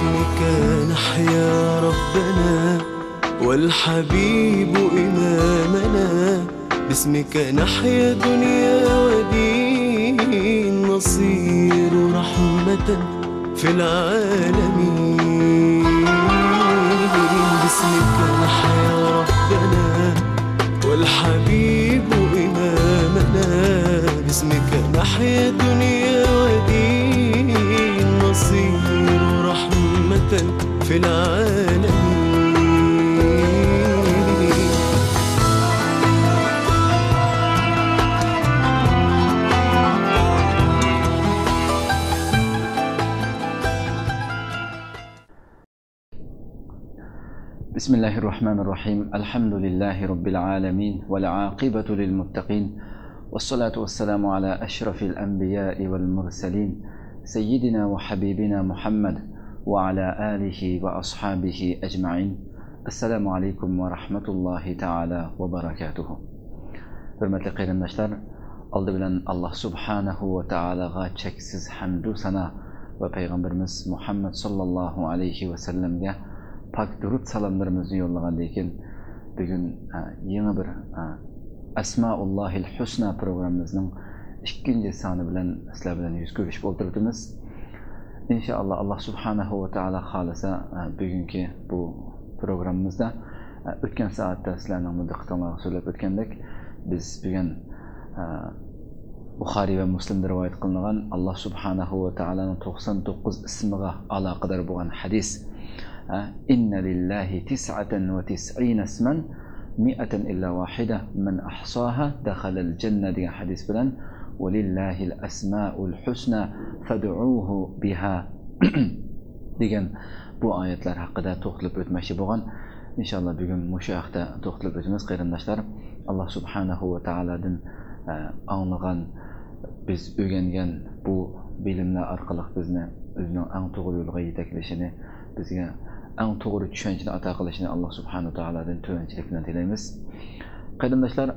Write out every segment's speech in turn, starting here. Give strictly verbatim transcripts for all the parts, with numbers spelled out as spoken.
باسمك نحيا ربنا والحبيب إمامنا، باسمك نحيا دنيا ودين، نصير رحمة في العالمين. باسمك نحيا ربنا والحبيب إمامنا، باسمك نحيا دنيا ودين، نصير رحمة في العالمين. بسم الله الرحمن الرحيم. الحمد لله رب العالمين، والعاقبة للمتقين، والصلاة والسلام على أشرف الأنبياء والمرسلين، سيدنا وحبيبنا محمد وعلى آله وأصحابه أجمعين. السلام عليكم ورحمة الله تعالى وبركاته. ھۆرمەتلىك قېرىنداشلار، ئالدى بىلەن ئاللا سۇبھانەھۇ ۋە تائالاغا چەكسىز ھەمدۇ سانا ۋە پەيغەمبىرىمىز مۇھەممەد ساللاللاھۇ ئەلەيھى ۋەسەللەمگە پاك دۇرۇت سالاملىرىمىزنى يوللىغاندىن كېيىن، بۈگۈن، ئە، يېڭى بىر، ئە، ئەسمائۇللاھىل ھۇسنا پروگراممىمىزنىڭ ئىككىنچى سانى بىلەن سىلەر بىلەن يۈز كۆرۈشۈپ ئولتۇرۇۋاتىمىز. ئىنشائاللا، ئاللا سۇبھانەھۇ ۋە تائالا خالىسا، ئە، بۈگۈنكى بۇ پروگراممىمىزدا، ئە، ئۆتكەن سائەتتە سىلەرنىڭ دىققىتىڭلارغا سۆزلەپ ئۆتكەندەك، بىز بۈگۈن، ئە، بۇخارىي ۋە مۇسلىمدە رىۋايەت قىلىنغان ئاللا سۇبھانەھۇ ۋە تائالانىڭ توقسان توققۇز ئىسمىغا ئالاقىدار بولغان ھەدىس. ئە، إن لله تسعة وتسعين اسما مائة إلا واحدة من أحصاها دخل الجنة دېگەن ھەدىس بىلەن ولله الأسماء الحسنى فادعوه بها دېگەن بۇ ئايەتلەر ھەققىدە توختىلىپ ئۆتمەكچى بولغان. ئىنشاللا بۈگۈن مۇشۇ ھەقتە توختىلىپ ئۆتىمىز، قېرىنداشلار. ئاللا سۇبھانەھۇ ۋە تائالادىن، ئە، ئاڭلىغان، بىز ئۆگەنگەن بۇ بىلىملەر ئارقىلىق بىزنى ئۆزىنىڭ ئەڭ توغرا يولىغا يېتەكلىشىنى، بىزگە ئەڭ توغرا چۈشەنچىنى ئاتا قىلىشىنى ئاللا سۇبھانەھۇ ۋە تائالادىن تۆۋەنچىلىك بىلەن تىلەيمىز. قېرىنداشلار،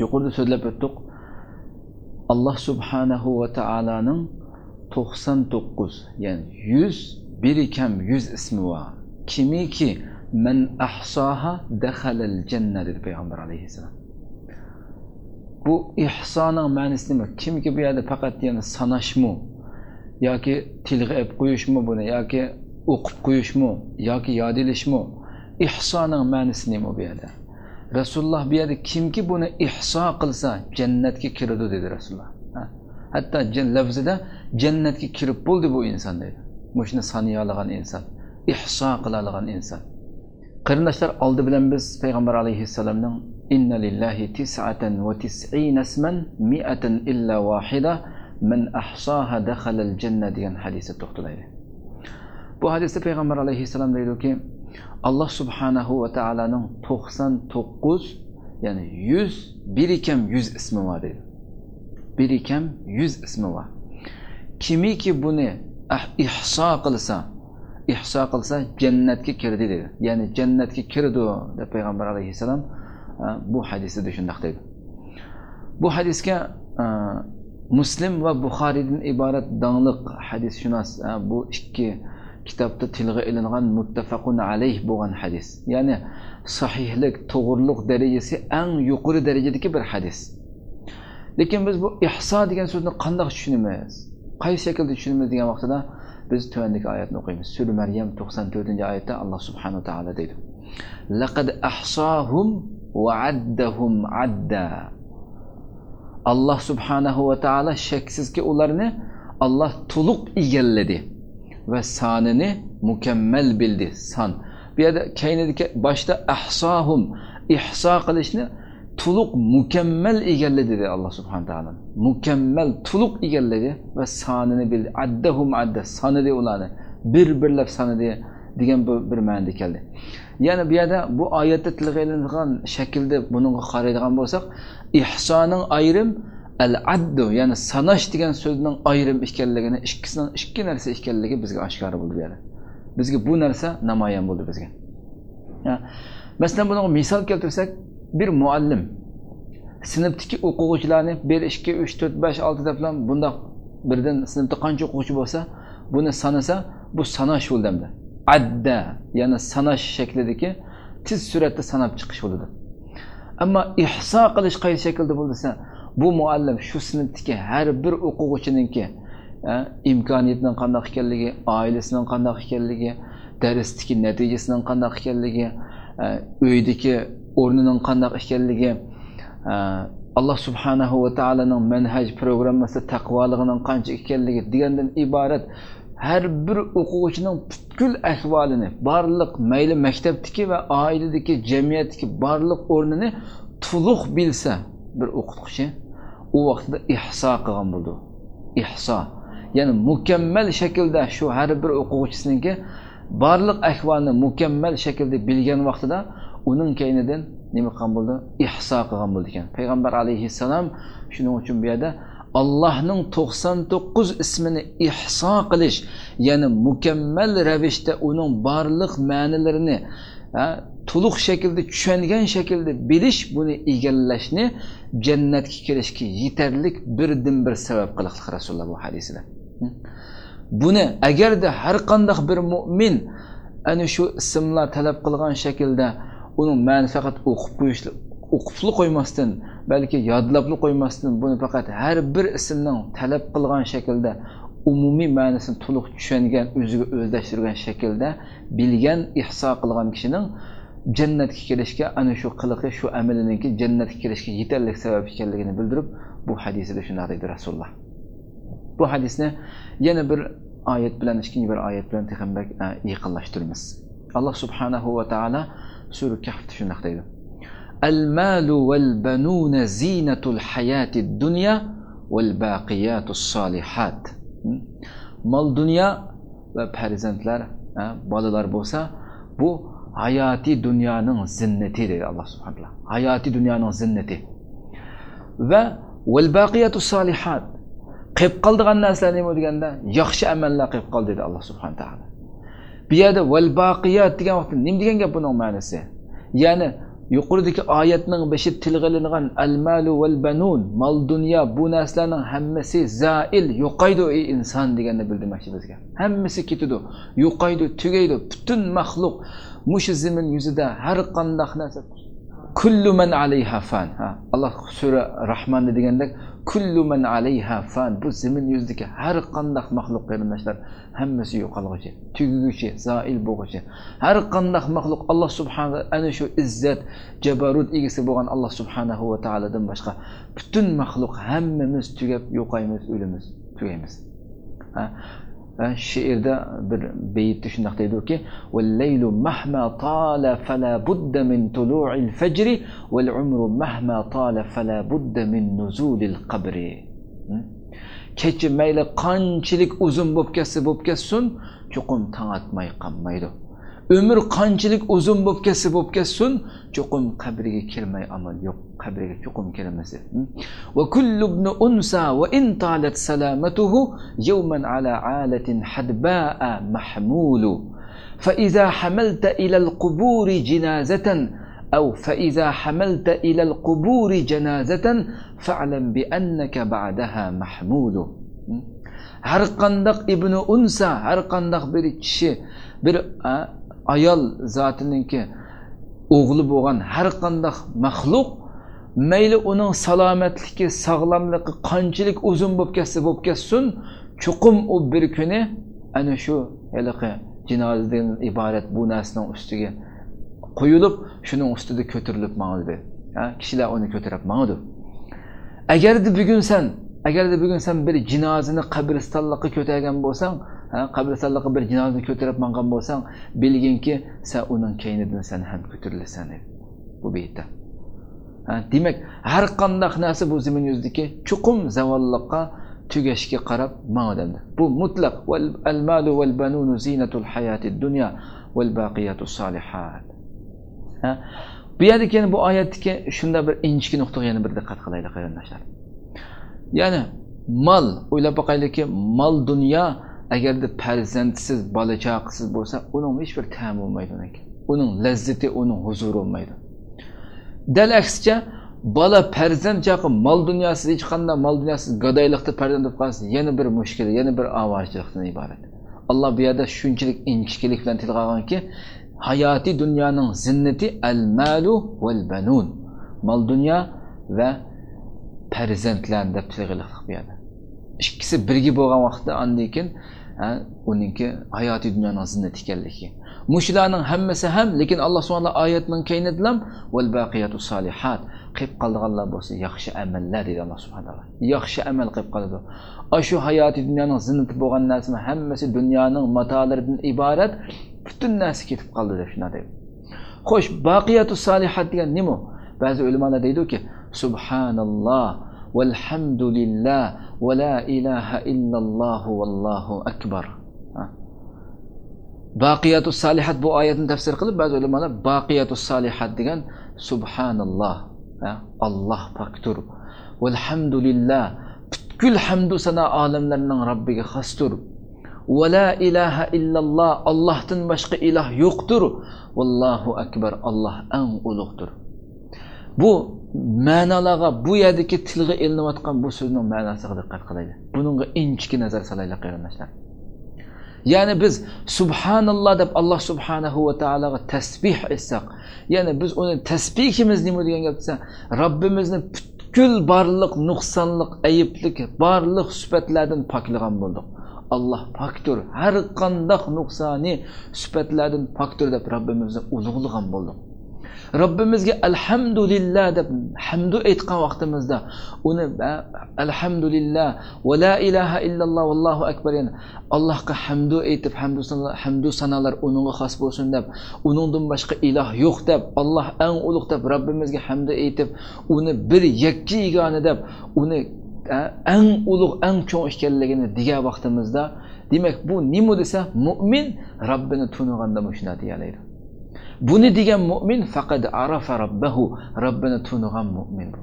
يۇقىرىدا سۆزلەپ ئۆتتۇق. ئاللا سۇبھانەھۇ ۋە تائالانىڭ توقسان توققۇز، يەنى يۈز، بىرى كەم يۈز ئىسمى بار. كىمكى مەن ئەھساھا دەخەلەل جەننە دېدى پەيغەمبەر ئەلەيھىسسالام. بۇ ئىھسانىڭ مەنىسى نېمە؟ كىمكى بۇ يەردە پەقەت يەنە ساناشمۇ ياكى تىلغا ئېلىپ قويۇشمۇ بۇنى، ياكى ئوقۇپ قويۇشمۇ ياكى ياد ئېلىشمۇ؟ ئىھسانىڭ مەنىسى نېمە بۇ يەردە؟ رەسۇلۇللاھ بۇ يەردە كىمكى بۇنى ئىھسا قىلسا جەننەتكە كىرىدۇ دېدى رەسۇلۇللاھ. ھە؟ ھەتتا جەن-، لەفزىدە جەننەتكە كىرىپ بولدى بۇ ئىنسان دەيدۇ. مۇشۇنى سانىيالىغان ئىنسان، ئىھسا قىلالىغان ئىنسان. قېرىنداشلار، ئالدى بىلەن بىز پەيغەمبەر ئەلەيھىسسالامنىڭ إن لله تسعة وتسعين اسما مائة إلا واحدة من أحصاها دخل الجنة دېگەن ھەدىسىگە توختىلايلى. بۇ ھەدىستە پەيغەمبەر ئەلەيھىسسالام دەيدۇكى، ئاللا سۇبھانەھۇ ۋە تائالانىڭ توقسان توققۇز، يەنى يۈز، بىرى كەم يۈز ئىسمى بار دەيدۇ. بىرى كەم يۈز ئىسمى بار. كىمكى بۇنى ئەھ-، ئىھسا قىلسا، ئىھسا قىلسا جەننەتكە كىردى دەيدۇ. يەنى جەننەتكە كىرىدۇ دەپ پەيغەمبەر ئەلەيھىسسالام، ئە، بۇ ھەدىستە شۇنداق دەيدۇ. بۇ ھەدىسكە، ئە، مۇسلىم ۋە بۇخارىدىن ئىبارەت داڭلىق ھەدىسشۇناس، ئە، بۇ ئىككى كىتابتا تىلغا ئېلىنغان مۇتتەپەقۇن ئەلەيھ بولغان ھەدىس. يەنى سەھىھلىك، توغرىلىق دەرىجىسى ئەڭ يۇقىرى دەرىجىدىكى بىر ھەدىس. لېكىن بىز بۇ ئىھسا دېگەن سۆزنى قانداق چۈشىنىمىز؟ قايسى شەكىلدە چۈشىنىمىز دېگەن ۋاقتىدا، بىز تۆۋەندىكى ئايەتنى ئوقۇيمىز. سۈرە مەريەم توقسان تۆتىنچى ئايەتتە ئاللا سۇبھانەھۇ ۋە تائالا دەيدۇ، لەقەد ئەھساھۇم ۋە ئەددەھۇم ئەددا. ئاللا سۇبھانەھۇ ۋە تائالا شەكسىزكى ئۇلارنى ئاللا تولۇق ئىگىلىدى ۋە سانىنى مۇكەممەل بىلدى. سان. بۇ يەردە كەينىدىكى باشتا ئەھساھۇم، ئىھسا قىلىشنى تولۇق مۇكەممەل ئىگىلىدى دېدى ئاللا سۇبھانەھۇ ۋە تائالا. مۇكەممەل، تولۇق ئىگىلىدى ۋە سانىنى بىلدى. ئەددەھۇم ئەددا، سانىدى ئۇلارنى. بىر-بىرلەپ سانىدى دېگەن بۇ بىر مەنىدە كەلدى. يەنى بۇ يەردە بۇ ئايەتتە تىلغا ئېلىنغان شەكىلدە بۇنىڭغا قارايدىغان بولساق، ئىھسانىڭ ئايرىم، ئەل-ئەددۇ، يەنى ساناش دېگەن سۆزنىڭ ئايرىم ئىكەنلىكىنى، ئىككىسىنىڭ ئىككى نەرسە ئىكەنلىكى بىزگە ئاشكارا بولدى بۇ يەردە. بىزگە بۇ نەرسە نامايان بولدى بىزگە. ھە. مەسىلەن، بۇنىڭغا مىسال كەلتۈرسەك، بىر مۇئەللىم سىنىپتىكى ئوقۇغۇچىلارنى بىر، ئىككى، ئۈچ، تۆت، بەش، ئالتە دەپلا بۇنداق بىردىن سىنىپتا قانچە ئوقۇغۇچى بولسا، بۇنى سانىسا، بۇ ساناش بولدى ئەمدى. ئەددە، يەنى ساناش شەكلىدىكى تېز سۈرئەتتە ساناپ چىقىش بولىدۇ. ئەمما ئىھسا قىلىش قايسى شەكىلدە بولدى دېسە، بۇ مۇئەللىم شۇ سىنىپتىكى ھەر بىر ئوقۇغۇچىنىڭكى، ئە، ئىمكانىيىتىنىڭ قانداق ئىكەنلىكى، ئائىلىسىنىڭ قانداق ئىكەنلىكى، دەرستىكى نەتىجىسىنىڭ قانداق ئىكەنلىكى، ئە، ئۆيدىكى ئورنىنىڭ قانداق ئىكەنلىكى، ئە، ئاللا سۇبھانەھۇ ۋە تائالانىڭ مەنھەج پروگراممىسىدا تەقۋالىقىنىڭ قانچە ئىكەنلىكى دېگەندىن ئىبارەت ھەر بىر ئوقۇغۇچىنىڭ پۈتكۈل ئەھۋالىنى، بارلىق مەيلى مەكتەپتىكى ۋە ئائىلىدىكى، جەمئىيەتتىكى بارلىق ئورنىنى تولۇق بىلسە بىر ئوقۇتقۇچى، ئۇ ۋاقتىدا ئىھسا قىلغان بولىدۇ. ئىھسا. يەنى مۇكەممەل شەكىلدە شۇ ھەر بىر ئوقۇغۇچىسىنىڭكى بارلىق ئەھۋالىنى مۇكەممەل شەكىلدە بىلگەن ۋاقتىدا ئۇنىڭ كەينىدىن نېمە قىلغان بولىدۇ؟ ئىھسا قىلغان بولىدىكەن. پەيغەمبەر ئەلەيھىسسالام شۇنىڭ ئۈچۈن بۇ يەردە ئاللاھنىڭ توقسان توققۇز ئىسمىنى ئىھسا قىلىش، يەنى مۇكەممەل رەۋىشتە ئۇنىڭ بارلىق مەنىلىرىنى، ھە، تولۇق شەكىلدە، چۈشەنگەن شەكىلدە بىلىش، بۇنى ئىگىلەشنى جەننەتكە كىرىشكە يېتەرلىك بىردىنبىر سەۋەب قىلىقلىق رەسۇلۇللا بۇ ھەدىسىدە. بۇنى ئەگەردە ھەر قانداق بىر مۇئمىن ئەنە شۇ ئىسىملار تەلەپ قىلغان شەكىلدە ئۇنىڭ مەنىسى پەقەت ئوقۇپ قويۇش، ئوقۇپلا قويماستىن، بەلكى يادلاپلا قويماستىن، بۇنى پەقەت ھەر بىر ئىسىمنىڭ تەلەپ قىلغان شەكىلدە ئومۇمىي مەنىسىنى تولۇق چۈشەنگەن، ئۆزىگە ئۆزلەشتۈرگەن شەكىلدە بىلگەن، ئىھسا قىلغان كىشىنىڭ جەننەتكە كىرىشكە، ئەنە شۇ قىلىقى، شۇ ئەمىلىنىڭكى جەننەتكە كىرىشكە يېتەرلىك سەۋەب ئىكەنلىكىنى بىلدۈرۈپ، بۇ ھەدىسىدە شۇنداق دەيدۇ رەسۇلۇللا. بۇ ھەدىسنى يەنە بىر ئايەت بىلەن، ئىككىنچى بىر ئايەت بىلەن تېخىمۇ بەك، ئە، يېقىنلاشتۇرىمىز. ئاللا سۇبھانەھۇ ۋە تائالا سۈرە كەھفتە شۇنداق دەيدۇ: المال والبنون زينة الحياة الدنيا والباقيات الصالحات. مال دۇنيا ۋە پەرزەنتلەر، ھە، بالىلار بولسا، بۇ ھاياتىي دۇنيانىڭ زىننىتى دەيدۇ ئاللا سۇبھانەھۇ ۋە تائالا. ھاياتىي دۇنيانىڭ زىننىتى. ۋە ۋەل باقىياتۇ سالىھات. قېلىپ قالىدىغان نەرسىلەر نېمە دېگەندە، ياخشى ئەمەللەر قېلىپ قالدى دەيدۇ ئاللا سۇبھانەھۇ ۋە تائالا. بۇ يەردە ۋەل باقىيات دېگەن ۋاقىتتا نېمە دېگەن گەپ بۇنىڭ مەنىسى؟ يەنى يۇقىرىدىكى ئايەتنىڭ بېشىدا تىلغا ئېلىنغان ئەل مالۇ ۋەل بەنۇن، مال دۇنيا، بۇ نەرسىلەرنىڭ ھەممىسى زائىل، يوقايدۇ ئەي ئىنسان دېگەننى بىلدۈرمەكچى بىزگە. ھەممىسى كېتىدۇ، يوقايدۇ، تۈگەيدۇ. پۈتۈن مەخلۇق مۇشۇ زېمىن يۈزىدە ھەر قانداق نەرسە. كۇللۇ مەن ئەلەيھا فان. ھە، ئاللا سۈرە راھماندا دېگەندەك، كۇللۇ مەن ئەلەيھا فان. بۇ زېمىن يۈزىدىكى ھەر قانداق مەخلۇق، قېرىنداشلار، ھەممىسى يوقالغۇچى، تۈگىگۈچى، زائىل بولغۇچى. ھەر قانداق مەخلۇق ئاللا سۇبھانەھۇ، ئەنە شۇ ئىززەت، جابارۇت ئىگىسى بولغان ئاللا سۇبھانەھۇ ۋە تائالادىن باشقا پۈتۈن مەخلۇق ھەممىمىز تۈگەپ يوقايمىز، ئۆلىمىز، تۈگەيمىز. ھە؟ ھە، شېئىردا بىر بەيتتە شۇنداق دەيدۇكى، والليل مهما طال فلا بد من طلوع الفجر، والعمر مهما طال فلا بد من نزول القبر. ھە؟ كېچە مەيلى قانچىلىك ئۇزۇن بولۇپ كەتسە بولۇپ كەتسۇن، چوقۇم تاڭ ئاتماي قالمايدۇ. ئۆمۈر قانچىلىك ئۇزۇن بولۇپ كەتسە بولۇپ كەتسۇن، چوقۇم قەبرىگە كىرمەي ئامال يوق. قەبرىگە چوقۇم كىرمىسى. وكل ابن أنثى وإن طالت سلامته يوما على عالة حدباء محمول. فإذا حملت إلى القبور جنازة أو فإذا حملت إلى القبور جنازة فاعلم بأنك بعدها محمول. ھەر قانداق ئىبنۇ ئۇنسا، ھەر قانداق بىر كىشى، بىر، ئا، ئايال زاتىنىڭكى ئوغلى بولغان ھەر قانداق مەخلۇق، مەيلى ئۇنىڭ سالامەتلىكى، ساغلاملىقى قانچىلىك ئۇزۇن بولۇپ كەتسە بولۇپ كەتسۇن، چوقۇم ئۇ بىر كۈنى ئەنە شۇ ھېلىقى جىنازىدىن ئىبارەت بۇ نەرسىنىڭ ئۈستىگە قويۇلۇپ، شۇنىڭ ئۈستىدە كۆتۈرۈلۈپ ماڭىدۇ. ھە، كىشىلەر ئۇنى كۆتۈرۈپ ماڭىدۇ. ئەگەردە بۈگۈن سەن، ئەگەردە بۈگۈن سەن بىر جىنازىنى قەبرىستانلىققا كۆتەرگەن بولساڭ، ھە، قەبرىستانلىققا بىر جىنازىنى كۆتۈرۈپ ماڭغان بولساڭ، بىلگىنكى، سەن ئۇنىڭ كەينىدىن سەن ھەم كۆتۈرۈلىسەن، دەيدۇ بۇ بېيىتتە. ھە، دېمەك، ھەر قانداق نەرسە بۇ زېمىن يۈزىدىكى چوقۇم زاۋاللىققا، تۈگەشكە قاراپ ماڭىدۇ. بۇ مۇتلەق. المال والبنون زينة الحياة الدنيا والباقيات الصالحات. ھە؟ بۇ يەردىكى يەنە بۇ ئايەتتىكى شۇنداق بىر ئىنچىكە نۇقتىغا يەنە بىر دىققەت قىلايلى، قېرىنداشلار. يەنى مال، ئويلاپ باقايلىكى، مال دۇنيا ئەگەردە پەرزەنتسىز، بالا چاقىسىز بولسا، ئۇنىڭ ھېچ بىر تەمى بولمايدۇ ئۇنىڭكى. ئۇنىڭ لەززىتى، ئۇنىڭ ھۇزۇرى بولمايدۇ. دەل ئەكسىچە، بالا پەرزەنت چاقى مال دۇنياسىز، ھېچقانداق مال دۇنياسىز گادايلىقتا پەرزەنت بولۇپ قالسا، يەنە بىر مۈشكۈل، يەنە بىر ئاۋارىچىلىقتىن ئىبارەت. ئاللا بۇ يەردە شۇنچىلىك ئىنچىكىلىك بىلەن تىلغا ئالغانكى، ھاياتىي دۇنيانىڭ زىننىتى ئەل مالۇ ۋەل بەنۇن. مال دۇنيا ۋە پەرزەنتلەرنى دەپ تىلغا ئېلىقلىق بۇ يەردە. ئىككىسى بىرگە بولغان ۋاقىتتا ئاندىن كېيىن، ھە، ئۇنىڭكى ھاياتىي دۇنيانىڭ زىننىتى ئىكەنلىكى. مۇشۇلارنىڭ ھەممىسى ھەم، لېكىن ئاللا سۇبھانەھۇ ۋە تائالا ئايەتنىڭ كەينىدىلا ۋەل باقىياتۇس سالىھات، قېلىپ قالىدىغانلار بولسا ياخشى ئەمەللەر دەيدۇ ئاللا سۇبھانەھۇ ۋە تائالا. ياخشى ئەمەل قېلىپ قالىدۇ. ئاشۇ ھاياتىي دۇنيانىڭ زىننىتى بولغان نەرسىنىڭ ھەممىسى دۇنيانىڭ ماتالىرىدىن ئىبارەت، پۈتۈن نەرسە كېتىپ قالدى دەپ شۇنداق دەيدۇ. خوش، باقىياتۇس سالىھات دېگەن نېمە؟ بەزى ئۆلىمالار دەيدۇكى، سۇبھاناللا، ۋەلھەمدۇلىللا، ۋەلا ئىلاھە ئىللاللاھۇ، ۋاللاھۇ ئەكبەر. ھە؟ باقىياتۇس سالىھات بۇ ئايەتنى تەپسىر قىلىپ، بەزى ئۆلىمالار باقىياتۇس سالىھات دېگەن سۇبھاناللا، ھە؟ ئاللا پاكتۇر. ۋەلھەمدۇلىللا، پۈتكۈل ھەمدۇ سانا ئالەملەرنىڭ رەببىگە خاستۇر. ۋەلا ئىلاھە ئىللاللا، ئاللاھتىن باشقا ئىلاھ يوقتۇر. ۋاللاھۇ ئەكبەر، ئاللاھ ئەڭ ئۇلۇغدۇر. بۇ مەنالارغا، بۇ يەردىكى تىلغا ئېلىنىۋاتقان بۇ سۆزنىڭ مەناسىغا دىققەت قىلايلى. بۇنىڭغا ئىنچىكە نەزەر سالايلى، قېرىنداشلار. يەنى بىز سۇبھاناللا دەپ ئاللا سۇبھانەھۇ ۋە تائالاغا تەسبىھ ئېيتساق، يەنى بىز ئۇنى تەسبىھىمىز نېمە دېگەن گەپ دېسە، رەببىمىزنى پۈتكۈل بارلىق نۇقسانلىق، ئەيىبلىك، بارلىق سۈپەتلەردىن پاكلىغان بولدۇق. ئاللا پاكتۇر، ھەر قانداق نۇقسانى سۈپەتلەردىن پاكتۇر دەپ رەببىمىزنى ئۇلۇغلىغان بولدۇق. رەببىمىزگە ئەلھەمدۇلىللا دەپ ھەمدۇ ئېيتقان ۋاقتىمىزدا، ئۇنى، ئە، ئەلھەمدۇلىللا ۋە لا ئىلاھە ئىللاللا ۋاللاھۇ ئەكبەر، يەنى ئاللاھقا ھەمدۇ ئېيتىپ، ھەمدۇ سانا-، ھەمدۇ سانالار ئۇنىڭغا خاس بولسۇن دەپ، ئۇنىڭدىن باشقا ئىلاھ يوق دەپ، ئاللاھ ئەڭ ئۇلۇغ دەپ، رەببىمىزگە ھەمدۇ ئېيتىپ، ئۇنى بىر يەككە يېگانە دەپ، ئۇنى، ئە، ئەڭ ئۇلۇغ، ئەڭ چوڭ ئىكەنلىكىنى دېگەن ۋاقتىمىزدا، دېمەك، بۇ نېمە دېسە، مۇئمىن رەببىنى تونۇغاندا مۇشۇنداق دېيەلەيدۇ. بۇنى دېگەن مۇئمىن فەقەد ئەرەفە رەببەھۇ، رەببىنى تونۇغان مۇئمىن بۇ.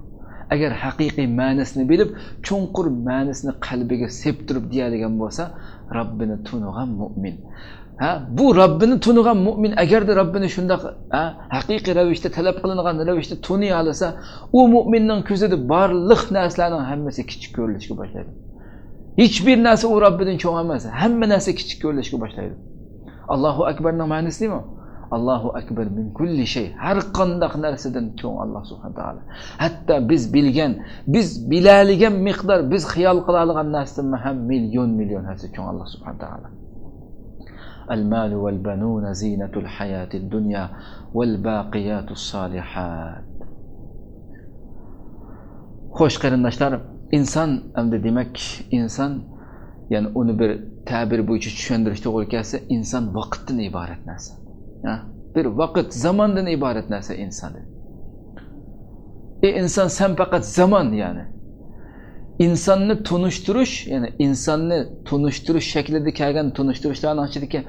ئەگەر ھەقىقىي مەنىسىنى بىلىپ، چوڭقۇر مەنىسىنى قەلبىگە سېپتۇرۇپ دېيەلىگەن بولسا، رەببىنى تونۇغان مۇئمىن. ھە، بۇ رەببىنى تونۇغان مۇئمىن ئەگەردە رەببىنى شۇنداق، ھە، ھەقىقىي رەۋىشتە، تەلەپ قىلىنغان رەۋىشتە تونۇيالىسا، ئۇ مۇئمىننىڭ كۆزىدە بارلىق نەرسىلەرنىڭ ھەممىسى كىچىك كۆرۈلۈشكە باشلايدۇ. ھېچبىر نەرسە ئۇ رەببىدىن چوڭ ئەمەس. ھەممە نەرسە كىچىك كۆرۈلۈشكە باشلايدۇ. ئاللاھۇ ئەكبەرنىڭ مەنىسى نېمە؟ ئاللاھۇ ئەكبەر مىن كۇللى شەي. ھەر قانداق نەرسىدىن چوڭ ئاللاھ سۇبھانەھۇ ۋە تائالا. ھەتتا بىز بىلگەن، بىز بىلەلىگەن مىقدار، بىز خىيال قىلالىغان نەرسىدىنمۇ ھەم مىليون، مىليون ھەسسە چوڭ ئاللاھ سۇبھانەھۇ ۋە تائالا. المال والبنون زينة الحياة الدنيا والباقيات الصالحات. خوش، قېرىنداشلار، ئىنسان، ئەمدى دېمەك، ئىنسان، يەنى ئۇنى بىر تەبىر بويىچە چۈشەندۈرۈش توغرا كەلسە، ئىنسان ۋاقىتتىن ئىبارەت نەرسە. ھە؟ بىر ۋاقىت، زاماندىن ئىبارەت نەرسە ئىنسان. ئى ئىنسان، سەن پەقەت زامان، يەنى. ئىنساننى تونۇشتۇرۇش، يەنى ئىنساننى تونۇشتۇرۇش شەكلىدە كەلگەن تونۇشتۇرۇشلارنىڭ ئىچىدىكى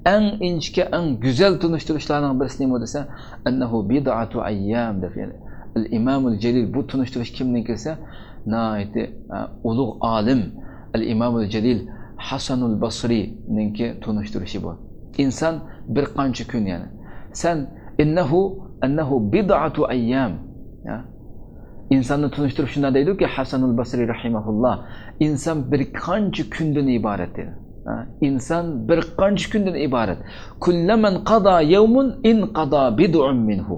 ئەڭ ئىنچىكە، ئەڭ گۈزەل تونۇشتۇرۇشلارنىڭ بىرسى نېمە دېسە، ئەننەھۇ بىدئەتۇ ئەييام دەپ، يەنى ئەل ئىمامۇل جەلىل، بۇ تونۇشتۇرۇش كىمنىڭكى دېسە، ناھايىتى، ئە، ئۇلۇغ ئالىم ئەل ئىمامۇل جەلىل ھەسەنۇل بەسرىنىڭكى تونۇشتۇرۇشى بۇ. ئىنسان بىر قانچە كۈن، يەنى. سەن، ئىننەھۇ، ئەننەھۇ بىدئەتۇ ئەييام. يا. ئىنساننى تونۇشتۇرۇپ شۇنداق دەيدۇكى، ھەسەنۇل بەسرى رەھىمەھۇللا، ئىنسان بىر قانچە كۈندىن ئىبارەت دېدى. ھە؟ ئىنسان بىر قانچە كۈندىن ئىبارەت. كۇللەمەن قادا يەۋمۇن ئىنقادا بىدئۇن مىنھۇ.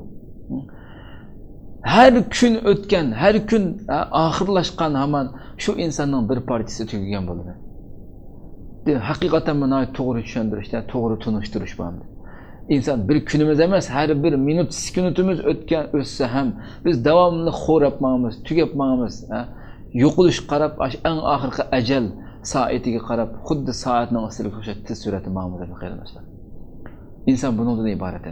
ھەر كۈن ئۆتكەن، ھەر كۈن، ھە، ئاخىرلاشقان ھامان شۇ ئىنساننىڭ بىر پارچىسى تۈگىگەن بولىدۇ. ھەقىقەتەن مانا توغرا چۈشەندۈرۈشتە، توغرا تونۇشتۇرۇش بار. ئىنسان بىر كۈنىمىز ئەمەس، ھەر بىر مىنۇت، سېكۇنتىمىز ئۆتكەن، ئۆتسە ھەم، بىز داۋاملىق خوراپ ماڭىمىز، تۈگەپ ماڭىمىز، ھە؟ يوقىلىشقا قاراپ، ئاش-، ئەڭ ئاخىرقى ئەجەل سائىتىگە قاراپ، خۇددى سائەتنىڭ ئىستىلىكىگە ئوخشاش تېز سۈرئەتتە ماڭىمىز، قېرىنداشلار. ئىنسان بۇنىڭدىن ئىبارەت.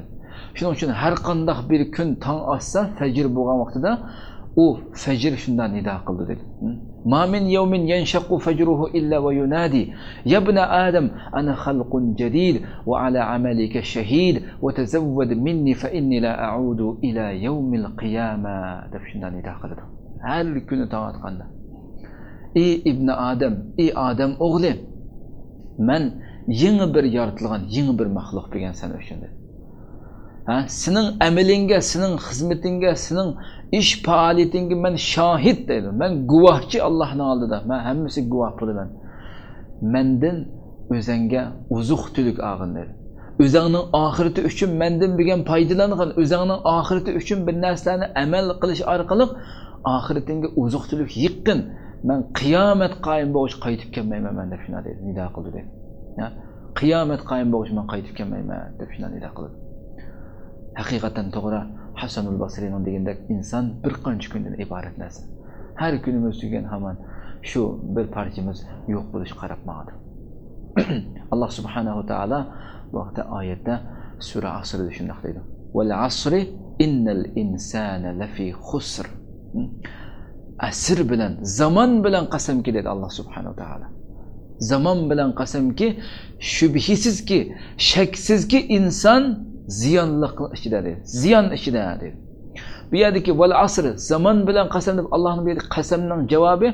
شۇنىڭ ئۈچۈن ھەر قانداق بىر كۈن تاڭ ئاتسا، فەجر بولغان ۋاقتىدا ئۇ فەجر شۇنداق نىدا قىلىدۇ دېدى. ما من يوم ينشق فجره إلا وينادي: يا ابن آدم أنا خلق جديد وعلى عملك شهيد وتزود مني فإني لا أعود إلى يوم القيامة دەپ شۇنداق نىدا قىلىدۇ. ھەر كۈنى تاڭ ئاتقاندا. ئى ئىبنى ئادەم، ئى ئادەم ئوغلى، مەن يېڭى بىر يارىتىلغان، يېڭى بىر مەخلۇق بۈگۈن سەن ئۈچۈن دېدى. ھە، سېنىڭ ئەمىلىڭگە، سېنىڭ خىزمىتىڭگە، سېنىڭ ئىش پائالىيىتىڭگە مەن شاھىت دەيدۇ. مەن گۇۋاھچى ئاللاھنىڭ ئالدىدا. مەن ھەممىسىگە گۇۋاھ بولىمەن. مەندىن ئۆزەڭگە ئوزۇق-تۈلۈك ئالغىن دېدى. ئۆزەڭنىڭ ئاخىرىتى ئۈچۈن مەندىن بۈگۈن پايدىلانغىن، ئۆزەڭنىڭ ئاخىرىتى ئۈچۈن بىر نەرسىلەرنى ئەمەل قىلىش ئارقىلىق ئاخىرىتىڭگە ئوزۇق-تۈلۈك يىغقىن. مەن قىيامەت قايىم بولغۇچە قايتىپ كەلمەيمەن مەن دەپ شۇنداق دېدى، نىدا قىلدى دېدى. يا، قىيامەت قايىم بولغۇچە مەن قايتىپ كەلمەيمەن دەپ شۇنداق نىدا قىلدى. ھەقىقەتەن توغرا، ھەسەنۇل بەسرىنىڭ دېگىنىدەك ئىنسان بىر قانچە كۈندىن ئىبارەت نەرسە. ھەر كۈنىمىز تۈگىگەن ھامان شۇ بىر پارچىمىز يوق بولۇشقا قاراپ ماڭىدۇ. ئاللاھ سۇبھانەھۇ ۋە تائالا بۇ ھەقتە ئايەتتە سۈرە ئەسىردە شۇنداق دەيدۇ. «ۋەل ئەسرى ئىننەل ئىنسانە لەفى خۇسر.» ئەسىر بىلەن، زامان بىلەن قەسەمكى دەيدۇ ئاللاھ سۇبھانەھۇ ۋە تائالا. زامان بىلەن قەسەمكى، شۈبھىسىزكى، شەكسىزكى ئىنسان زىيانلىقنىڭ ئىچىدە دەيدۇ. زىيان ئىچىدە دەيدۇ. بۇ يەردىكى «ۋەل ئەسر»، زامان بىلەن قەسەم دەپ ئاللاھنىڭ بۇ يەردىكى قەسەمنىڭ جاۋابى